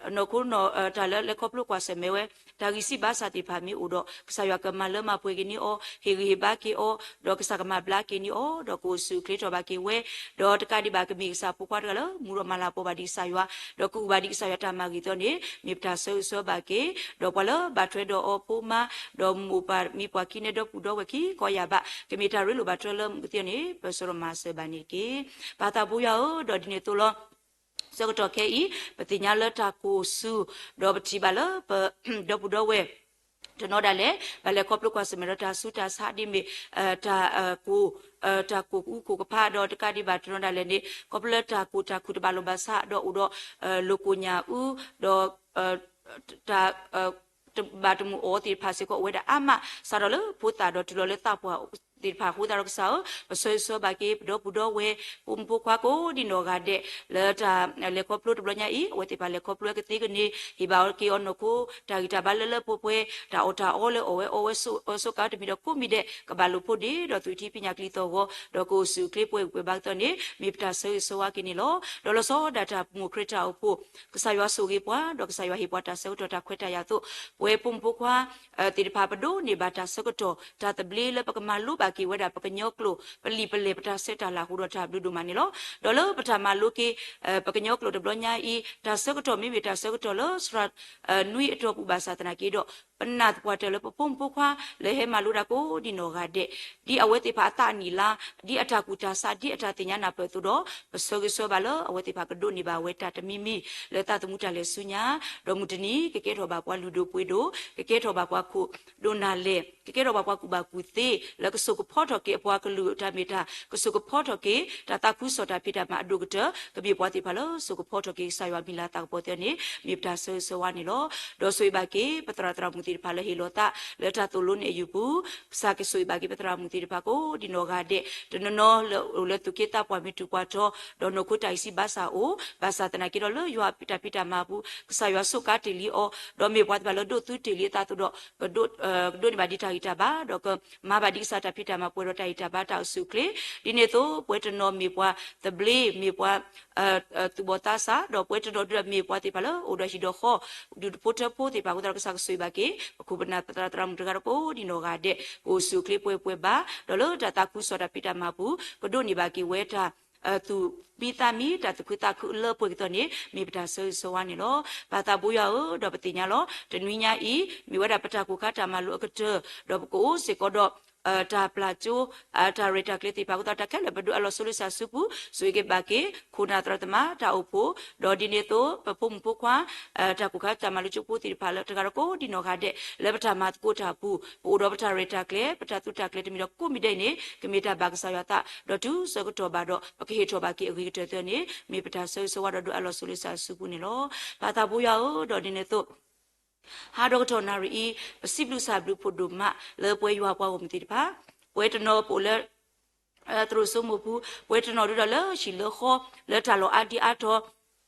အံၤ နီၢ်ခိနီၢ် တၢ်လၢလဲၤခီဖျိကွၢ်ဆၢၣ်မဲာ်ဝဲ တၢ်ဂံၢ်စၢ်ဘါစၢ်သ့ၣ်တဖၣ်မ့ၢ်အိၣ်ဒီး ကစၢ်ယွၤကမၤလၢမၤပှဲၤက့ၤန့ၢ်အီၤ, ဟ့ၣ်ဂံၢ်ဟ့ၣ်ဘါက့ၤအီၤ, ဒီးကစၢ်ကမၤဘျါက့ၤန့ၢ်အီၤ, ဒီးကအိၣ်ဆူၣ်အိၣ်ချ့ထီၣ်ဘၣ်က့ၤဝဲ, ဒီးတကးဒံးဘၣ်ကမ့ၢ်ကစၢ်ဖိခွါတဂၤလၢ မူဒီးမၤလၤကပီၤဘၣ်ဒံးကစၢ်ယွၤ, ဒီးကအုၣ်ဘၣ်ဒံးကစၢ်ယွၤတၢ်မၤဂ့ၤအသိးန့ၣ် မ့ၢ်ပတၢ်ဆၢဂ့ၤဆၢဝါဘၣ်က့ၤ, ဒီးပှၤလၢဘၣ်ထွဲဒီးအီၤဖိမါ, ဒီးမိၢ်ပၢ်မံပှၤခံနဲဒီပုၢ်ဒီဝဲၢ်ခံကိးဂၤဘၣ် ကမ့ၢ်တၢ်ရ့လိာ်ဘၣ်ထွဲလၢမုၢ်ကသ့အီၤန့ၣ် ပဆၢဒီးမၤစၢၤဘၣ်န့ၣ်တက့ၢ်. ပၢ်သးဘိယွၤဧၢ, ဒီးဒ်န့ၣ်အသိးလီၤ ဆၢကတီၢ်ခဲအံၤ ပသ့ၣ်ညါလၢတၢ်ကိၢ်ဆူၣ်, ဒီးပထံၣ်ဘၣ်လၢပ ဒီပုၢ်ဒီဝဲၢ် တနီၤဒၣ်လဲာ် ဘၣ်လဲၤခီဖျိကွၢ်ဆၢၣ်မဲာ်ဒီးတၢ်ဆူးတၢ်ဆါဒ်မ့ၢ် တၢ်ကိၢ် တၢ်ကိၢ်ကအူကိၢ်ကဖး ဒီးတကးဒံးဘၣ်တနီၤဒၣ်လဲာ်န့ၣ် ခီဖျိလၢတၢ်ကိၢ်တၢ်ခုၣ်တဘၣ်လိာ်ဘၣ်စး ဒီးအိၣ်ဒီး လိာ်ကိၣ်ညၣ်အူ ဒီး တၢ် ဘၣ်တမုာ်အီၤသ့ၣ်တဖၣ်စ့ၢ်ကီးအိၣ်ဝဲဒၣ်အါမး စးထီၣ်လၢဖိသၣ်ဒီးတုၤလီၤလၢသးပှၢ်သ့ၣ်တဖၣ်အဃိသတးဒီးကစၢ်ဧၢ, ပဆၢဂ့ၤဆၢဝါဘၣ်က့ၤ ပဒီပုၢ်ဒီဝဲၢ် ဖိမုၣ်ဖိခွါကိးဒံနီၢ်ဂၤဒဲး လၢတၢ်လဲၤခီဖျိတဘျီညါအံၤ အဝဲသ့ၣ်တဖၣ်လဲၤခီဖျိဝဲကသ့ကန့ၢ် ဟ့ၣ်ဘၣ်အီၤက့ၤအီၤနီၢ်ခိ တၢ်ဂံၢ်တၢ်ဘါလၢလၢပှဲၤပှဲၤ တၢ်အီၣ်တၢ်အီလၢအီၣ်ဝဲအီဝဲဆိးကါတမံၤဒီးကိးမံၤဒဲး ကဘၣ်လိာ်ဖိးဒ့ဒီးသုးထံပညၣ်ကလံၤသီၣ်ဂီၤ ဒီးကအိၣ်ဆူၣ်အိၣ်ချ့ပှဲၤဂံၢ်ပှဲၤဘါကသီန့ၣ် မ့ၢ်ပတၢ်ဆၢဂ့ၤဆၢဝါက့ၤန့ၣ်လီၤ. ဒီးလီၤဆီဒၣ်တၢ်မိၢ်ခရံာ်တၢ်အိၣ်ဖှိၣ် ကစၢ်ယွၤဆိၣ်ဂ့ၤပှၤ ဒီးကစၢ်ယွၤဟ့ၣ်ပှၤတၢ်ဆၢကတီၢ်တၢ်ခွဲးတၢ်ယာ်အသိး ပဝဲဖိမုၣ်ဖိခွါ သ့ၣ်တဖၣ်ပဒိးန့ၢ်ဘၣ်တၢ်ဆၢကတီၢ် တၢ်သဘျ့လၢပကမၤလိဘၣ်က့ၤဝဲဒၣ်ပကညီကျိာ် ပလံာ်ပလဲၢ်ပတၢ်ဆဲးတၢ်လၤအဃိဒီးတၢ်ဘျုးဒိၣ်မးန့ၣ်လီၤ. ဒီးလၢပတၢ်မၤလိက့ၤ ပကညီကျိာ်တဘျီညါအံၤ တၢ်ဆၢကတီၢ်မ့မ့ၢ်တၢ်ဆၢကတီၢ်လၢစှၤနွံအတီၢ်ပူၤဘၣ်ဆၣ်သနာ်က့ဒီး ပနာ်သပှၢ်တၢၢ်လၢပဖိမုၣ်ဖိခွါ လၢဟဲမၤလိဒၣ်ကိးဒံနီၢ်ဂၤဒဲး ဒ်အဝဲသ့ၣ်တဖၣ်အသးနံၣ်လါ ဒ်အတၢ်ကူၣ်တၢ်ဆး ဒ်အတၢ်သ့ၣ်ညါနၢ်ပၢၢ်အသိးဒီး ပဆၢဂ့ၤဆၢဝါဘၣ်လၢအဝဲသ့ၣ်တဖၣ်ကဒိးန့ၢ်ဘၣ်ဝဲတၢ်တမံၤမံၤ လၢသးသမူတၢ်လဲၤဆူညါ ဒီးမုၢ်တနံၤ ကကဲထီၣ်ဘၣ်ပှၤလုၢ်ဒိၣ်ပှ့ၤဒိၣ် ကကဲထီၣ်ဘၣ်ပှၤခိၣ်ဒိၣ်နၢ်လဲၢ် ကကဲထီၣ်ဘၣ်ပှၤကူၣ်ဘၣ်ကူၣ်သ့ လၢကစိာ်ကဖီထီၣ်က့ၤအပှၤကလုာ်အတၢ်မ့ၢ်တၢ် ကစိာ်ကဖီထီၣ်က့ၤ တၢ်သးခုကစီၣ်တၢ်ဖံးတၢ်မၤအဒိၣ်ကတၢၢ် ကမ့ၢ်ပှၤသ့ၣ်တဖၣ်လၢစိာ်ကဖီထီၣ်က့ၤ ကစၢ်ယွၤမံၤလၤသးကပီၤသ့န့ၣ် မ့ၢ်ပတၢ်ဆၢဂ့ၤဆၢဝါန့ၣ်လီၤ. ဒီးဆိၣ်ဂ့ၤဘၣ်က့ၤ ပသရၣ်သရၣ်မုၣ်သ့ၣ်တဖၣ်လၢဟ့ၣ်လီၤသး လၢတၢ်သိၣ်လိန့ၣ်အယုၢ်ပူၤ ကစၢ်ကဆိၣ်ဂ့ၤဘၣ်က့ၤ ပသရၣ်မုၣ်သ့ၣ်တဖၣ်ကိးဒံနီၢ်ဂၤဒဲး တနီၤနီၤလၢအိၣ်လၢသူၣ်က့သးပှၢ်မ့ၢ်တုၤပှၤတီၤ ဒီးနီၢ်ခိတၢ်ဂံၢ်စၢ်ဘါစၢ်အိၣ် ဘၣ်ဆၣ်သနာ်က့ဒီးလၢယွၤတၢ်ဖံးတၢ်မၤအပူၤ ကစၢ်ယွၤစူးကါတ့ၢ်လံအီၤ ဒီးမ့ၢ်ပှၤသ့ၣ်တဖၣ်လၢဒိးသူတ့ၢ်လံအသးအသိးဒီး ကဒိးန့ၢ်ဘၣ်ဒံးတၢ်ဂံၢ်တၢ်ဘါ ဒီးကမၤဘၣ်ဒံးကစၢ်တၢ်ဖံးတၢ်မၤပှဲၤဒီးတၢ်ဂံၢ်တၢ်ဘါတၢ်အိၣ်ဆူၣ်အိၣ်ချ့ ဒ်န့ၣ်အသိး ပဝဲတနီၤမ့ၢ်ပှၤသဘျ့ မ့ၢ်ပှၤ သူၣ်ဘီၣ်သးစၢ် ဒီးပဝဲတနီၤဒုဒီးမ့ၢ်ပှၤသ့ၣ်တဖၣ်လၢအိၣ်ဒီးဟံၣ်ဒီးဃီ ဒူၣ်ဖိထၢဖိသ့ၣ်တဖၣ်အဃိသတးဒီး ကစၢ်ကဆိၣ်ဂ့ၤဘၣ်က့ၤ ပခိၣ်ပနၢ်သရၣ်သရၣ်မုၣ်တဂၤဒီးကိးဒံနီၢ်ဂၤဒဲး ကအိၣ်ဆူၣ်အိၣ်ချ့ပှဲၤပှဲၤဘါ ဒီးလၢတၢ်သးခုကစီၣ်တၢ်ဖံးတၢ်မၤအပူၤ ကဒိးန့ၢ်ဘၣ်က့ၤဝဲတၢ် သူၣ်မံသးမံ တၢ်သူၣ်ခုသးခုလၢပှဲၤကသီန့ၣ် မ့ၢ်ပတၢ်ဆၢဂ့ၤဆၢဝါန့ၣ်လီၤ. ပၢ်သးဘိယွၤဧၢ, ဒီးပသ့ၣ်ညါလီၤ တနွံညါအံၤ မ့ၢ်ဝဲဒၣ်ပတၢ်ကိၢ်ခါတၢ်မၤလိအကတၢၢ် ဒီးပကအိၣ်စ့ၢ်ကီးဒီး တၢ်ပျၢ်ကၠိ တၢ်ရဲၣ်တၢ်ကျဲၤသ့ၣ်တဖၣ်အဃိသတး တၢ်ခဲလၢာ်ပဒိးအးလီၤဆိလၢကစၢ်အစုပူၤ ဆိၣ်ဂ့ၤက့ၤဘၣ်က့ၤ ခိၣ်နၢ်သရၣ်သမါ တၢ်အိၣ်ဖှိၣ် ဒီးဒ်န့ၣ်အသိး ပဖိမုၣ်ဖိခွါ တၢ်ကိၢ်ခါတၢ်မၤလိကၠိဖိသ့ၣ်တဖၣ်လၢတဂၤဒီးကိးဒံနီၢ်ဂၤဒဲး လၢပတၢ်မၤသကိးတၢ်အပူၤ ပအိၣ်ဒီးပတၢ်ရဲၣ်တၢ်ကျဲၤ ပတၢ်သူတၢ်ကျဲၤတမံၤဒီးကိးမံၤဒဲးအံၤန့ၣ် ကမ့ၢ်တၢ်ဘၣ်ကစၢ်ယွၤသး ဒီးတုၤဆၢကတီၢ်ဘၣ်ဒီး ပကဟ့ၣ်ထီၣ်ဘၣ်က့ၤအဂ့ၤကတၢၢ်သ့ၣ်န့ၣ် မ့ၢ်ပတၢ်ဆၢဂ့ၤဆၢဝါဒီးဒိးအးလီၤဆိလၢကစၢ်အစုပူၤန့ၣ်လီၤ. ပၢ်သးဘိယွၤဧၢ, ဒီးဒ်န့ၣ်အသိး ဟါဒီးကတီၢ်နၣ်ရံၣ်အံၤ ပစံးဘျုးကစၢ်ဘျုးဖှိၣ်ဒိၣ်မး လၢပဝဲယွၤပှၤဂီၢ်မုၢ်သ့ၣ်တဖၣ် ပဝဲတနီၤပအိၣ်လၢ သရိာ်စိမိၢ်ပူၤ ပဝဲတနီၤဒုဒီးလၢဟံၣ်လၢဃီ လၢတၢ်လီၢ်အါဒံအါတီၤ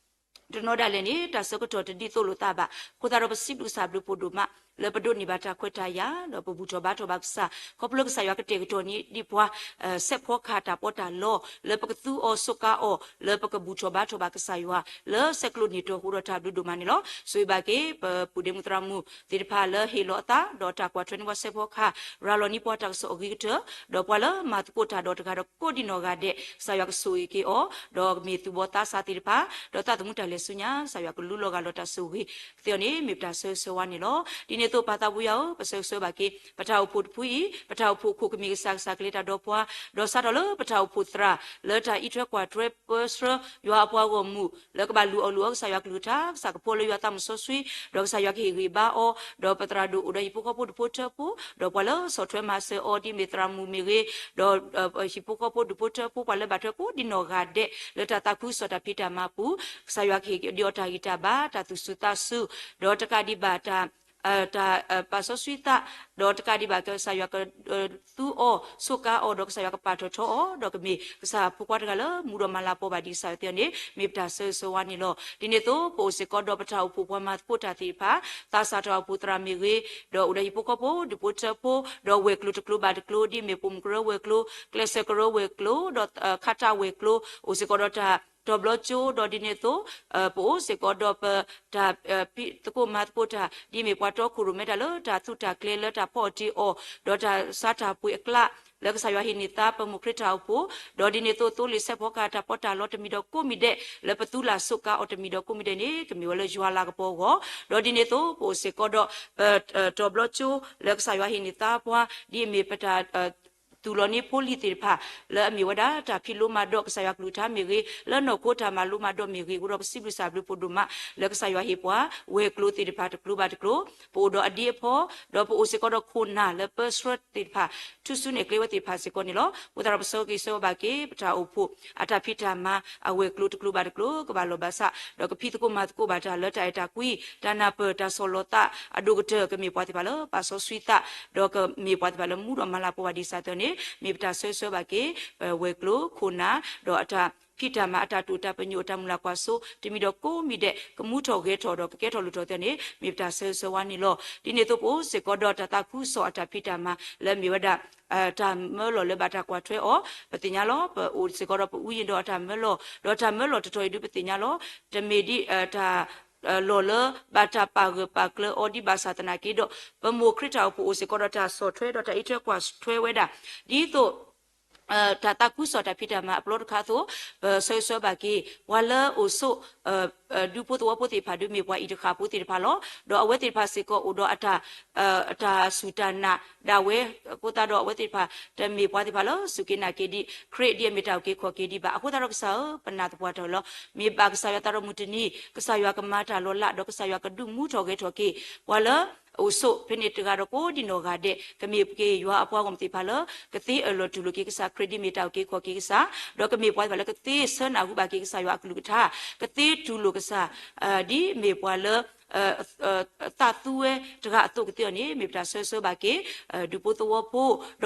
တနီၤဒၣ်လဲာ်န့ၣ် တၢ်ဆၢကတီၢ်တဒ်သိးလိာ်သးဘၣ်. အဃိသတးဒီး ပစံးဘျုးကစၢ်ဘျုးဖှိၣ်ဒိၣ်မး လၢပဒိးန့ၢ်ဘၣ်တၢ်ခွဲးတၢ်ယာ် ဒီးပဘူၣ်ထီၣ်ဘါထီၣ်ဘၣ်ကစၢ် ခီဖျိကစၢ်ယွၤကတဲာ်ကတီၤန့ၢ်ဒံးပှၤ စဲးဖီကဟၣ်တၢ်ပီးတၢ်လီ လၢပကသူအီၤစိးကါအီၤ လၢပကဘူၣ်ထီၣ်ဘါထီၣ်ဘၣ်ကစၢ်ယွၤ လၢဆဲးကျိးန့ၢ်တီၢ်ဃိဒီးတၢ်ဘျုးဒိၣ်မးန့ၣ်လီၤ. ဆိၣ်ဂ့ၤဘၣ်က့ၤ ပပုၢ်ဒ့မုၣ်သရၣ်မုၣ်သ့ၣ်တဖၣ်လၢဟ့ၣ်လီၤအသး ဒီးတၢ်ကွၢ်ထွဲန့ၢ်ပှၤစဲးဖီကဟၣ် ရၤလီၤန့ၢ်ပှၤတၢ်ကစီၣ်အဂ့ၤကတၢၢ် ဒီးပှၤလၢမၤသကိးတၢ်ဒီးတဂၤဒီးကိးဒံနီၢ်ဂၤဒဲး ကစၢ်ယွၤကဆိၣ်ဂ့ၤက့ၤအီၤ ဒီးကမ့ၢ်သူၣ်ဘီၣ်သးစၢ်သ့ၣ်တဖၣ် ဒီးသးသမူတၢ်လဲၤဆူညါ ကစၢ်ယွၤကလူလီၤဂာ်လီၤတၢ်ဆိၣ်ဂ့ၤကသ့အီၤန့ၣ် မ့ၢ်ပတၢ်ဆၢဂ့ၤဆၢဝါန့ၣ်လီၤ. ဒ်န့ၣ်အသိး ပၢ်သးဘိယွၤဧၢ, ပဆၢဂ့ၤဆၢဝါဘၣ်က့ၤ ပတၢ်အိၣ်ဖှိၣ်တဖုအံၤ, ပတၢ်အိၣ်ဖှိၣ်ခိၣ်ကမ့ၢ်ကစၢ်, ကစၢ်ကလဲၤတၢ်ဒီးပှၤ, ဒီးစးထီၣ်လၢပတၢ်အိၣ်ဖှိၣ်သရၣ် လၢတၢ်အံးထွဲကွၢ်ထွဲပၢဆှၢ ယွၤအပှၤဂီၢ်မုၢ် လၢကဘၣ်လူၤအီၣ်လူၤအီကစၢ်ယွၤကလုၢ်ကထါ, ကစၢ်ကဖှီလၢယွၤသးမုၢ်စီဆှံ, ဒီးကစၢ်ယွၤကဟ့ၣ်ဂံၢ်ဘါအီၤ, ဒီးပသရၣ်ဒိၣ်အိၣ်ဒီးဟံၣ်ဖိဃီဖိဒူၣ်ဖိထၢဖိ, ဒီးပှၤလၢဆီၣ်ထွဲမၤစၢၤအီၤ ဒ်မ့ၢ်သရၣ်မုၣ်မ့ၢ်ဂ့ၤ, ဒီးဟံၣ်ဖိဃီဖိဒူၣ်ဖိထၢဖိ ပှၤလၢဘၣ်ထွဲကိးဒံနီၢ်ဂၤဒဲး လၢတၢ်သးခုကစီၣ်တၢ်ဖံးတၢ်မၤအပူၤ, ကစၢ်ယွၤကဟ့ၣ်ဒံးအီၤတၢ်ဂံၢ်တၢ်ဘါ, တၢ်သူၣ်စူၤသးစူၤ, ဒီးတကးဒံးဘၣ်တၢ် တၢ်ပာ်စီဆှံသး, ဒီးတကးဒံးဘၣ်ကစၢ်ယွၤက သူအီၤ, ဆိးကါအီၤ, ဒီးကစၢ်ယွၤကပာ်ထီၣ်ထီအီၤ, ဒီးကမ့ၢ်ကစၢ်ဖိခွါတဂၤလၢမူဒီးမၤလၤကပီၤဘၣ်ဒံးကစၢ်ယွၤသ့အီၤန့ၣ် မ့ၢ်ပတၢ်ဆၢဂ့ၤဆၢဝါန့ၣ်လီၤ. ဒ်န့ၣ်အသိး ပအိၣ်စ့ၢ်ကီးဒီးပတၢ်အိၣ်ဖှိၣ်ပှၤမၤသကိးတၢ်သ့ၣ်တဖၣ်, သးစၢ်တၢ်အိၣ်ဖှိၣ်သရၣ်မ့ၢ်ဂ့ၤ, ဒီးအိၣ်ဒီးဟံၣ်ဖိဃီဖိဒူၣ်ဖိထၢဖိ, ဒီးဝဲၢ်ကျိၤတကျိၤဘၣ်တကျိၤ ဒ်မ့ၢ်ပိာ်မုၣ်ကရၢဝဲၢ်ကျိၤ, ကျဲးစၢးကရၢဝဲၢ်ကျိၤ, ဒီးခါတၢ်ဝဲၢ်ကျိၤ, အိၣ်စ့ၢ်ကီးဒီးတၢ်တီၤဘျီကၠိ, ဒီးဒ်န့ၣ်အသိး ပအိၣ်စ့ၢ်ကီးဒီးပ တၢ် ဖံးသကိးမၤသကိးတၢ် ဒ်မ့ၢ်ပှၤတီခိၣ်ရိၣ်မဲတၢ်လၢတၢ်သူတၢ်ကျဲၤလၢတၢ်ဖီအီၣ်တ့ၢ်အီၣ် ဒီးတၢ်ဆါတၢ်ပှ့ၤအကျါ လၢကစၢ်ယွၤဟ့ၣ်န့ၢ်သါပမိၢ်ခရံာ်တၢ်အိၣ်ဖှိၣ်, ဒီးဒ်န့ၣ်အသိး သိလ့ၣ်စဲးဖီကဟၣ်တၢ်ပီးတၢ်လီတမံၤဒီးကိးမံၤဒဲး လၢပသူလၢ်ဆိးကါအီၤတမံၤဒီးကိးမံၤဒဲးန့ၣ် ကမ့ၢ်ဝဲလၢယွၤလၤကပီၤအဂီၢ်, ဒီးဒ်န့ၣ်အသိး ပအိၣ်စ့ၢ်ကီးဒီး ပတီၤဘျီကၠိ လၢကစၢ်ယွၤဟ့ၣ်န့ၢ်သါပှၤ ဒ်အမ့ၢ်ပတၢ် သူၣ်လီၤန့ၢ်ဖိလံၤသ့ၣ်တဖၣ် လၢအမ့ၢ်ဝဲဒၣ်တၢ်ဖံးလိမၤဒိးကစၢ်ယွၤကလုၢ်ကထါမ့ၢ်ဂ့ၤ, လၢနီၢ်ခိတၢ်မၤလိမၤဒိးမ့ၢ်ဂ့ၤ, အဃိဒီးပစံးဘျုးကစၢ်ဘျုးဖှိၣ်ဒိၣ်မး လၢကစၢ်ယွၤဟ့ၣ်ပှၤ ဝဲၢ်ကျိၤသ့ၣ်တဖၣ်တကျိၤဘၣ်တကျိၤ, ပအိၣ်ဒီးအဒ့အဖီ, ဒီးပအိၣ်စ့ၢ်ကီးဒီးခိၣ်နၢ်လၢပၢဆှၢသ့ၣ်တဖၣ် ထူၣ်စုနဲၣ်ကျဲဝဲသ့ၣ်တဖၣ်စ့ၢ်ကီးန့ၣ်လီၤ. အဃိသတးဒီးပဆၢဂ့ၤဆၢဝါဘၣ်က့ၤ ပတၢ်အိၣ်ဖှိၣ် အတၢ်ဖံးတၢ်မၤ အဝဲၢ်ကျိၤတကျိၤဘၣ်တကျိၤ ကဘၣ်လီၢ်ဘၣ်စး ဒီးကဖံးသကိးမၤသကိးဘၣ်တၢ်လၢတၢ်အဲၣ်တၢ်ကွံ တၢ်နၢ်ပၢၢ်တၢ်ဆီၣ်လီၤသး အဒိၣ်ကတၢၢ် ကမ့ၢ်ပှၤသ့ၣ်တဖၣ်လၢပာ်စီဆှံသး ဒီးကမ့ၢ်ပှၤသ့ၣ်တဖၣ်လၢမူဒီးမၤလၤကပီၤဘၣ်ဒံးကစၢ်သ့အီၤန့ၣ် မ့ၢ်ပတၢ်ဆၢဂ့ၤဆၢဝါဘၣ်က့ၤ ပဝဲၢ်ကျိၤခိၣ်နၢ် ဒီးအတၢ်ဖံးတၢ်မၤ အတၢ်တိာ်တၢ်ပညိၣ် အတၢ်မုၢ်လၢ်ကွၢ်စိ တမံၤဒီးကိးမံၤဒဲး ကမူထီၣ်ဂဲၤထီၣ်ဒီးကကဲထီၣ်လိၣ်ထီၣ်သ့အီၤန့ၣ် မ့ၢ်ပတၢ်ဆၢဂ့ၤဆၢဝါန့ၣ်လီၤ. ဒ်န့ၣ်အသိး ပအိၣ်စ့ၢ်ကီးဒီးတၢ်သးခုကစီၣ်အတၢ်ဖံးတၢ်မၤ လၢအမ့ၢ်ဝဲဒၣ် တၢ်မၢလီၢ်လၢဘၣ်တၢ်ကွၢ်ထွဲအီၤ, ပသ့ၣ်ညါလီၤ. ပအိၣ်စ့ၢ်ကီးဒီးပအူယံၤဒီးအတၢ်မၢလီၢ်, ဒီးတၢ်မၢလီၢ်တတီၤအံၤဒုးပသ့ၣ်ညါလီၤ. တမ့ၢ်ဒ်တၢ် လီၢ်လၢဘၣ်တၢ်ပာ်ဂၢၢ်ပာ်ကျၢၤအီၤဒံးဘၣ်ဆၣ်သနာ်က့ဒီး ပမိၢ်ခရံာ်တၢ်အိၣ်ဖှိၣ်အိၣ်စ့ၢ်ကီးဒီးတၢ်ဆီၣ်ထွဲဒီးတၢ်အံးထွဲကွၢ်ထွဲဝဲဒၣ် ဒ်သိး တၢ်သးခုကစီၣ်တၢ်ဖံးတၢ်မၤအပျီတခါအသိး ပဆၢဂ့ၤဆၢဝါဘၣ်က့ၤ ပှၤလၢအိၣ်ဆိး ဒူဖိသဝီဖိသ့ၣ်တဖၣ်ဒုးမ့ၢ်ပှၤအံၤတဃၣ်ဖိသ့ၣ်တဖၣ်လီၤ. ဒီးအဝဲသ့ၣ်တဖၣ်စ့ၢ်ကီးအိၣ်ဒီးအတၢ် အတၢ်စူၢ်တၢ်နာ်ဒၣ်ဝဲ, အဃိသတးဒီးအဝဲသ့ၣ်တဖၣ် တမ့ၢ်ပှၤသ့ၣ်တဖၣ်လၢစူၢ်က့ၤနာ်က့ၤဒံး ခရံာ်ဒ်အမ့ၢ်တၢ်အုၣ်က့ၤခီၣ်က့ၤဒံးဘၣ်. အဃိသတးဒီးကစၢ်ဧၢ, ပနာ်သပှၢ်တၢၢ်လီၤ. မ့ၢ်ဘၣ်ကစၢ်ယွၤသးဒီးမုၢ်တနံၤ ကစၢ်ယွၤကမၤတၢ်လီၤလး ဒီးကစၢ်ယွၤကဒုးမူထီၣ်ဂဲၤထီၣ်က့ၤ ပှၤလၢအိၣ်ဆိးဖဲန့ၣ်တဂၤဒီးကိးဒံနီၢ်ဂၤဒဲး ကမ့ၢ်က့ၤယွၤအပှၤဂီၢ်မုၢ်သ့ၣ်တဖၣ်လၢ ကသ့အၢၣ်လီၤတူၢ်လိာ်က့ၤကစၢ်ခရံာ်ဒ်မ့ၢ်တၢ်အုၣ်က့ၤခီၣ်က့ၤကစၢ်, ဒီးကမ့ၢ်ပှၤသ့ၣ်တဖၣ်လၢကသ့ဆၢနၢ်ဟူဘၣ်က့ၤကစၢ်ယွၤအကလုၢ်ကထါ, ကသ့တူၢ်လိာ်ကစၢ် ဒ်မ့ၢ်ပှၤလၢ သးသူဝဲတဂၤအသိးကသ့အီၤန့ၣ် မ့ၢ်ပတၢ်ဆၢဂ့ၤဆၢဝါဘၣ်က့ၤ ဒူဖိသဝီဖိ,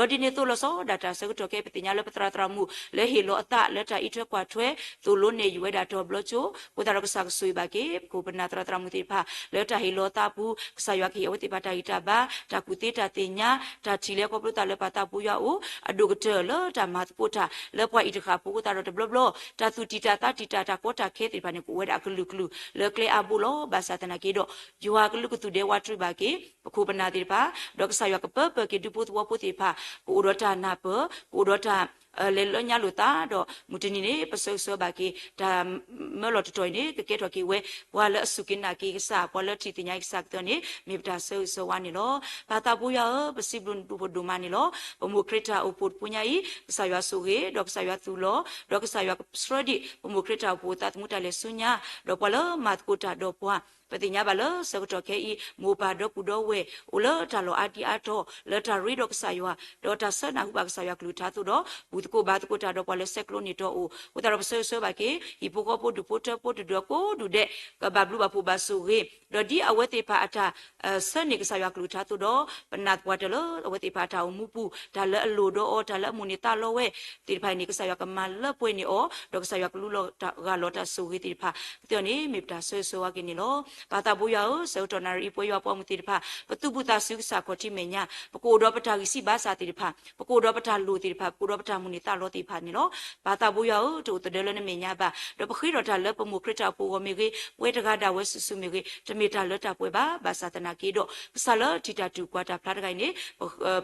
ဒီးဒ်န့ၣ်အသိးလီၤဆီဒၣ်တၢ်ဆၢကတီၢ်ခဲအံၤ ပသ့ၣ်ညါလၢပသရၣ်သရၣ်မုၣ် လၢဟ့ၣ်လီၤအသးလၢတၢ်အံးထွဲကွၢ်ထွဲ သိၣ်လိနဲၣ်ယုာ်ဝဲဒၣ်တီၤဘျီကၠိ, အဃိသတးဒီးကစၢ်ကဆိၣ်ဂ့ၤဘၣ်က့ၤ ပခိၣ်ပနၢ်သရၣ်သရၣ်မုၣ်သ့ၣ်တဖၣ် လၢတၢ်ဟ့ၣ်လီၤအသးအပူၤ ကစၢ်ယွၤကဟ့ၣ်အဝဲသ့ၣ်တဖၣ်တၢ်ဂံၢ်တၢ်ဘါ တၢ်ကူၣ်သ့တၢ်သ့ၣ်ညါ တၢ်ထံၣ်လၢခီဖျိသးလၢပၢ်သးဘိယွၤအအိၣ် အဒိၣ်ကတၢၢ်လၢတၢ်မၤသကိးတၢ် လၢပှၤအံၤတဃၣ်ဖိအဃိသတးဒီးတဘျီဘျီ တၢ်သူၣ်တံၢ်တၢ်သးတံၢ်တၢ် တၢ်ကီတၢ်ခဲသ့ၣ်တဖၣ်န့ၣ် ကအိၣ်ဝဲဒၣ်အကလုာ်ကလုာ် လၢကျဲအါဘိလီၤ. ဘၣ်ဆၣ်သနာ်က့ဒီး ယွၤကလုာ်ကသူၣ်ဒဲဝးတြံးဘၣ်က့ၤ ပခိၣ်ပနၢ်သ့ၣ်တဖၣ်, ဒီးကစၢ်ယွၤကပၢပၢၢ်က့ၤဒူဖိသဝီဖိသ့ၣ်တဖၣ် ကအိၣ်ဒီးတၢ်နၢ်ပၢၢ် ကအိၣ်ဒီးတၢ် လဲၤလၢညါလိာ်သးဒီး မုၢ်တနံၤန့ၣ် ပဆၢဂ့ၤဆၢဝါဘၣ်က့ၤ တၢ်မၢလီၢ်တတီၤအံၤန့ၣ် ကကဲထီၣ်က့ၤဝဲ ပှၤလၢအစူၢ်က့ၤနာ်က့ၤကစၢ် ပှၤလၢထံၣ်သ့ၣ်ညါက့ၤကစၢ်ကသ့အီၤန့ၣ် မ့ၢ်ပတၢ်ဆၢဂ့ၤဆၢဝါန့ၣ်လီၤ. ပၢ်သးဘိယွၤဧၢ, ပစံးဘျုးနဘျုးဖးဒိၣ်မးန့ၣ်လီၤ. ပမိၢ်ခရံာ်တၢ်အိၣ်ဖှိၣ်တပူၤညါအံၤ ကစၢ်ယွၤဆိၣ်ဂ့ၤ ဒီးကစၢ်ယွၤသူၣ်လီၤ ဒီးကစၢ်ယွၤကဆှၢဒံး ပမိၢ်ခရံာ်တၢ်အိၣ်ဖှိၣ်သးသမူတၢ်လဲၤဆူညါ ဒီးပှၤလၢမၤသကိးတၢ်ဒီးပှၤ ပသ့ၣ်ညါဘၣ်လၢဆၢကတီၢ်ခဲအံၤ မိၢ်ပၢ်ဒီပုၢ်ဒီဝဲၢ် အိၣ်လၢတၢ်လီၢ်အါဒံအါတီၤ လၢတၢ်ရ့ဒီးကစၢ်ယွၤ ဒီးတၢ်ဆၢနၢ်ဟူဘၣ်ကစၢ်ယွၤကလုၢ်ကထါအသိးဒီး ပူၤ ကိၣ်ဘါသကိးတၢ်ဒီးပှၤလၢဆဲးကျိးန့ၢ်တီအအိၣ်, အဃိသတးဒီးပဆၢဂ့ၤဆၢဝါဘၣ်က့ၤ ဟံၣ်ဖိဃီဖိဒူၣ်ဖိထၢဖိတဒူၣ်အကိးဒူၣ်ဒဲး ကဘၣ်ဘျုးဘၣ်ဖှိၣ်ဘၣ်ဆိၣ်ဂ့ၤ, ဒီးဒ်အဝဲသ့ၣ်တဖၣ်အတၢ်ဆၢန့ၢ်ကစၢ်ယွၤအကလုၢ်ကထါအသိးဒီး ပနာ်ပှၤတၢ်လၢအဝဲသ့ၣ်တဖၣ်အတၢ်အိၣ်မူပူၤ တၢ်လၢအလိၣ်ဒီးအီၤ တၢ်လၢအမိၣ်န့ၢ်သးလီဝဲသ့ၣ်တဖၣ်န့ၣ် ကစၢ်ယွၤကမၤလၢပှဲၤန့ၢ်အီၤ ဒီးကစၢ်ယွၤကလူလီၤဂၢ်လီၤတၢ်ဆိၣ်ဂ့ၤသ့ၣ်တဖၣ်ကသ့အီၤန့ၣ် မ့ၢ်ပတၢ်ဆၢဂ့ၤဆၢဝါက့ၤန့ၣ်လီၤ. ပၢ်သးဘိယွၤဧၢ, ဆၢကတီၢ်နၣ်ရံၣ်အံၤ ပဝဲယွၤပှၤမုၣ်သ့ၣ်တဖၣ် ပသုးဘူးသးစူၤကစၢ်ခီၣ်ထံးမဲာ်ညါ, ပကအိၣ်ဒီးပတၢ်ဂံၢ်စၢ်ဘါစၢ်သ့ၣ်တဖၣ်, ပကအိၣ်ဒီးပတၢ်လိၣ်သ့ၣ်တဖၣ်, ပကအိၣ်ဒီးပတၢ်မိၣ်န့ၢ်သးလီသ့ၣ်တဖၣ်န့ၣ်လီၤ. ပၢ်သးဘိယွၤဧၢ, တအိၣ်သဒၢလၢနမဲာ်ညါဘၣ်, ဒီးပဃ့ဒီးတၢ်လၢပမိၢ်ခရံာ်တၢ်အိၣ်ဖှိၣ်အဂီၢ်မ့ၢ်ဂ့ၤ, ပဝဲတဂၤဒၣ်ဝဲစုာ်စုာ်မ့ၢ်ဂ့ၤ, တမ့ၢ်တၢ်လၢတၢ်ပှဲၤဘၣ်. ဘၣ်ဆၣ်သနာ်က့ဒီး ကစၢ်လၢထံၣ်တၢ်တူၢ်ကွၢ်တၢ်ဖျါတဂၤအံၤန့ၣ်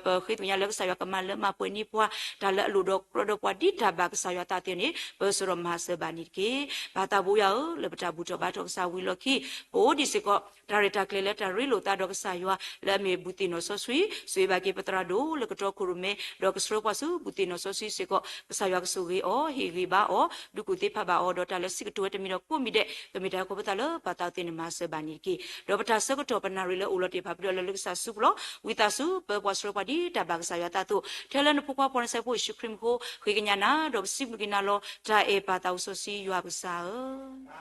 ပဃ့သ့ၣ်ညါလၢကစၢ်ယွၤကမၤလၢမၤပှဲၤန့ၢ်ပှၤ တၢ်လၢအလိၣ်ဒီးကြၢးဒီးပှၤဒ်တၢ်ဘၣ်ကစၢ်ယွၤသးသ့န့ၣ် ပၢၢ်စၢၤဒီးမၤစၢၤဘၣ်န့ၣ်တက့ၢ်. ပၢ်သးဘိယွၤဧၢ, လၢပတၢ်ဘူၣ်ထီၣ်ဘါထီၣ်ကစၢ်ဝံၤအလီၢ်ခံ ပအိၣ်ဒံးစ့ၢ်ကီး တၢ်ရဲၣ်တၢ်ကျဲၤလၢတၢ်ရ့လိာ်သးဒီးကစၢ်ယွၤ လၢအမ့ၢ်ဘူၣ်သ့ၣ်နီၣ်စီဆှံ, ဆိၣ်ဂ့ၤဘၣ်က့ၤပသရၣ်ဒိၣ်လၢကတီၢ်ခိၣ်ရိၣ်မဲ ဒီးကဆှၢပှၤဆူဘူၣ်သ့ၣ်နီၣ်စီဆှံစ့ၢ်ကီး ကစၢ်ယွၤကဆိၣ်ဂ့ၤအီၤ, ဟ့ၣ်ဂံၢ်ဘါအီၤ, ဒုးကူၣ်သ့ဖးဘၣ်အီၤ, ဒီးတၢ်လၢစံးကတိၤဝဲတမံၤဒီးကိးမံၤဒဲး ကမ့ၢ်တၢ်အဃိပသးလၢပၢ်သးသ့န့ၣ်မၤစၢၤဘၣ်န့ၣ်တက့ၢ်. ဒီးပတၢ်ဆၢကတီၢ်ပနၣ်ရံၣ်လၢအိၣ်လီၤတ့ၢ်ဖး ပဒိၣ်လၢလၢကစၢ်ဆူပူၤလီၤ. ဝံသးစူၤ ပၢပှၤဆှၢပှၤဒ်တၢ်ဘၣ်ကစၢ်ယွၤသးအသိး ထဲလၢနဖိခွါဖီနဆဲဖိယ့ၣ်ၡူးခရံာ်မူခိၣ် ဃ့ကညးနၤ ဒီးပစံးဘျုးက့ၤနၤလီၤ. တၢ်အဲၣ်ပၢ်သးစီဆှံယွၤပကစၢ်ဧၢ.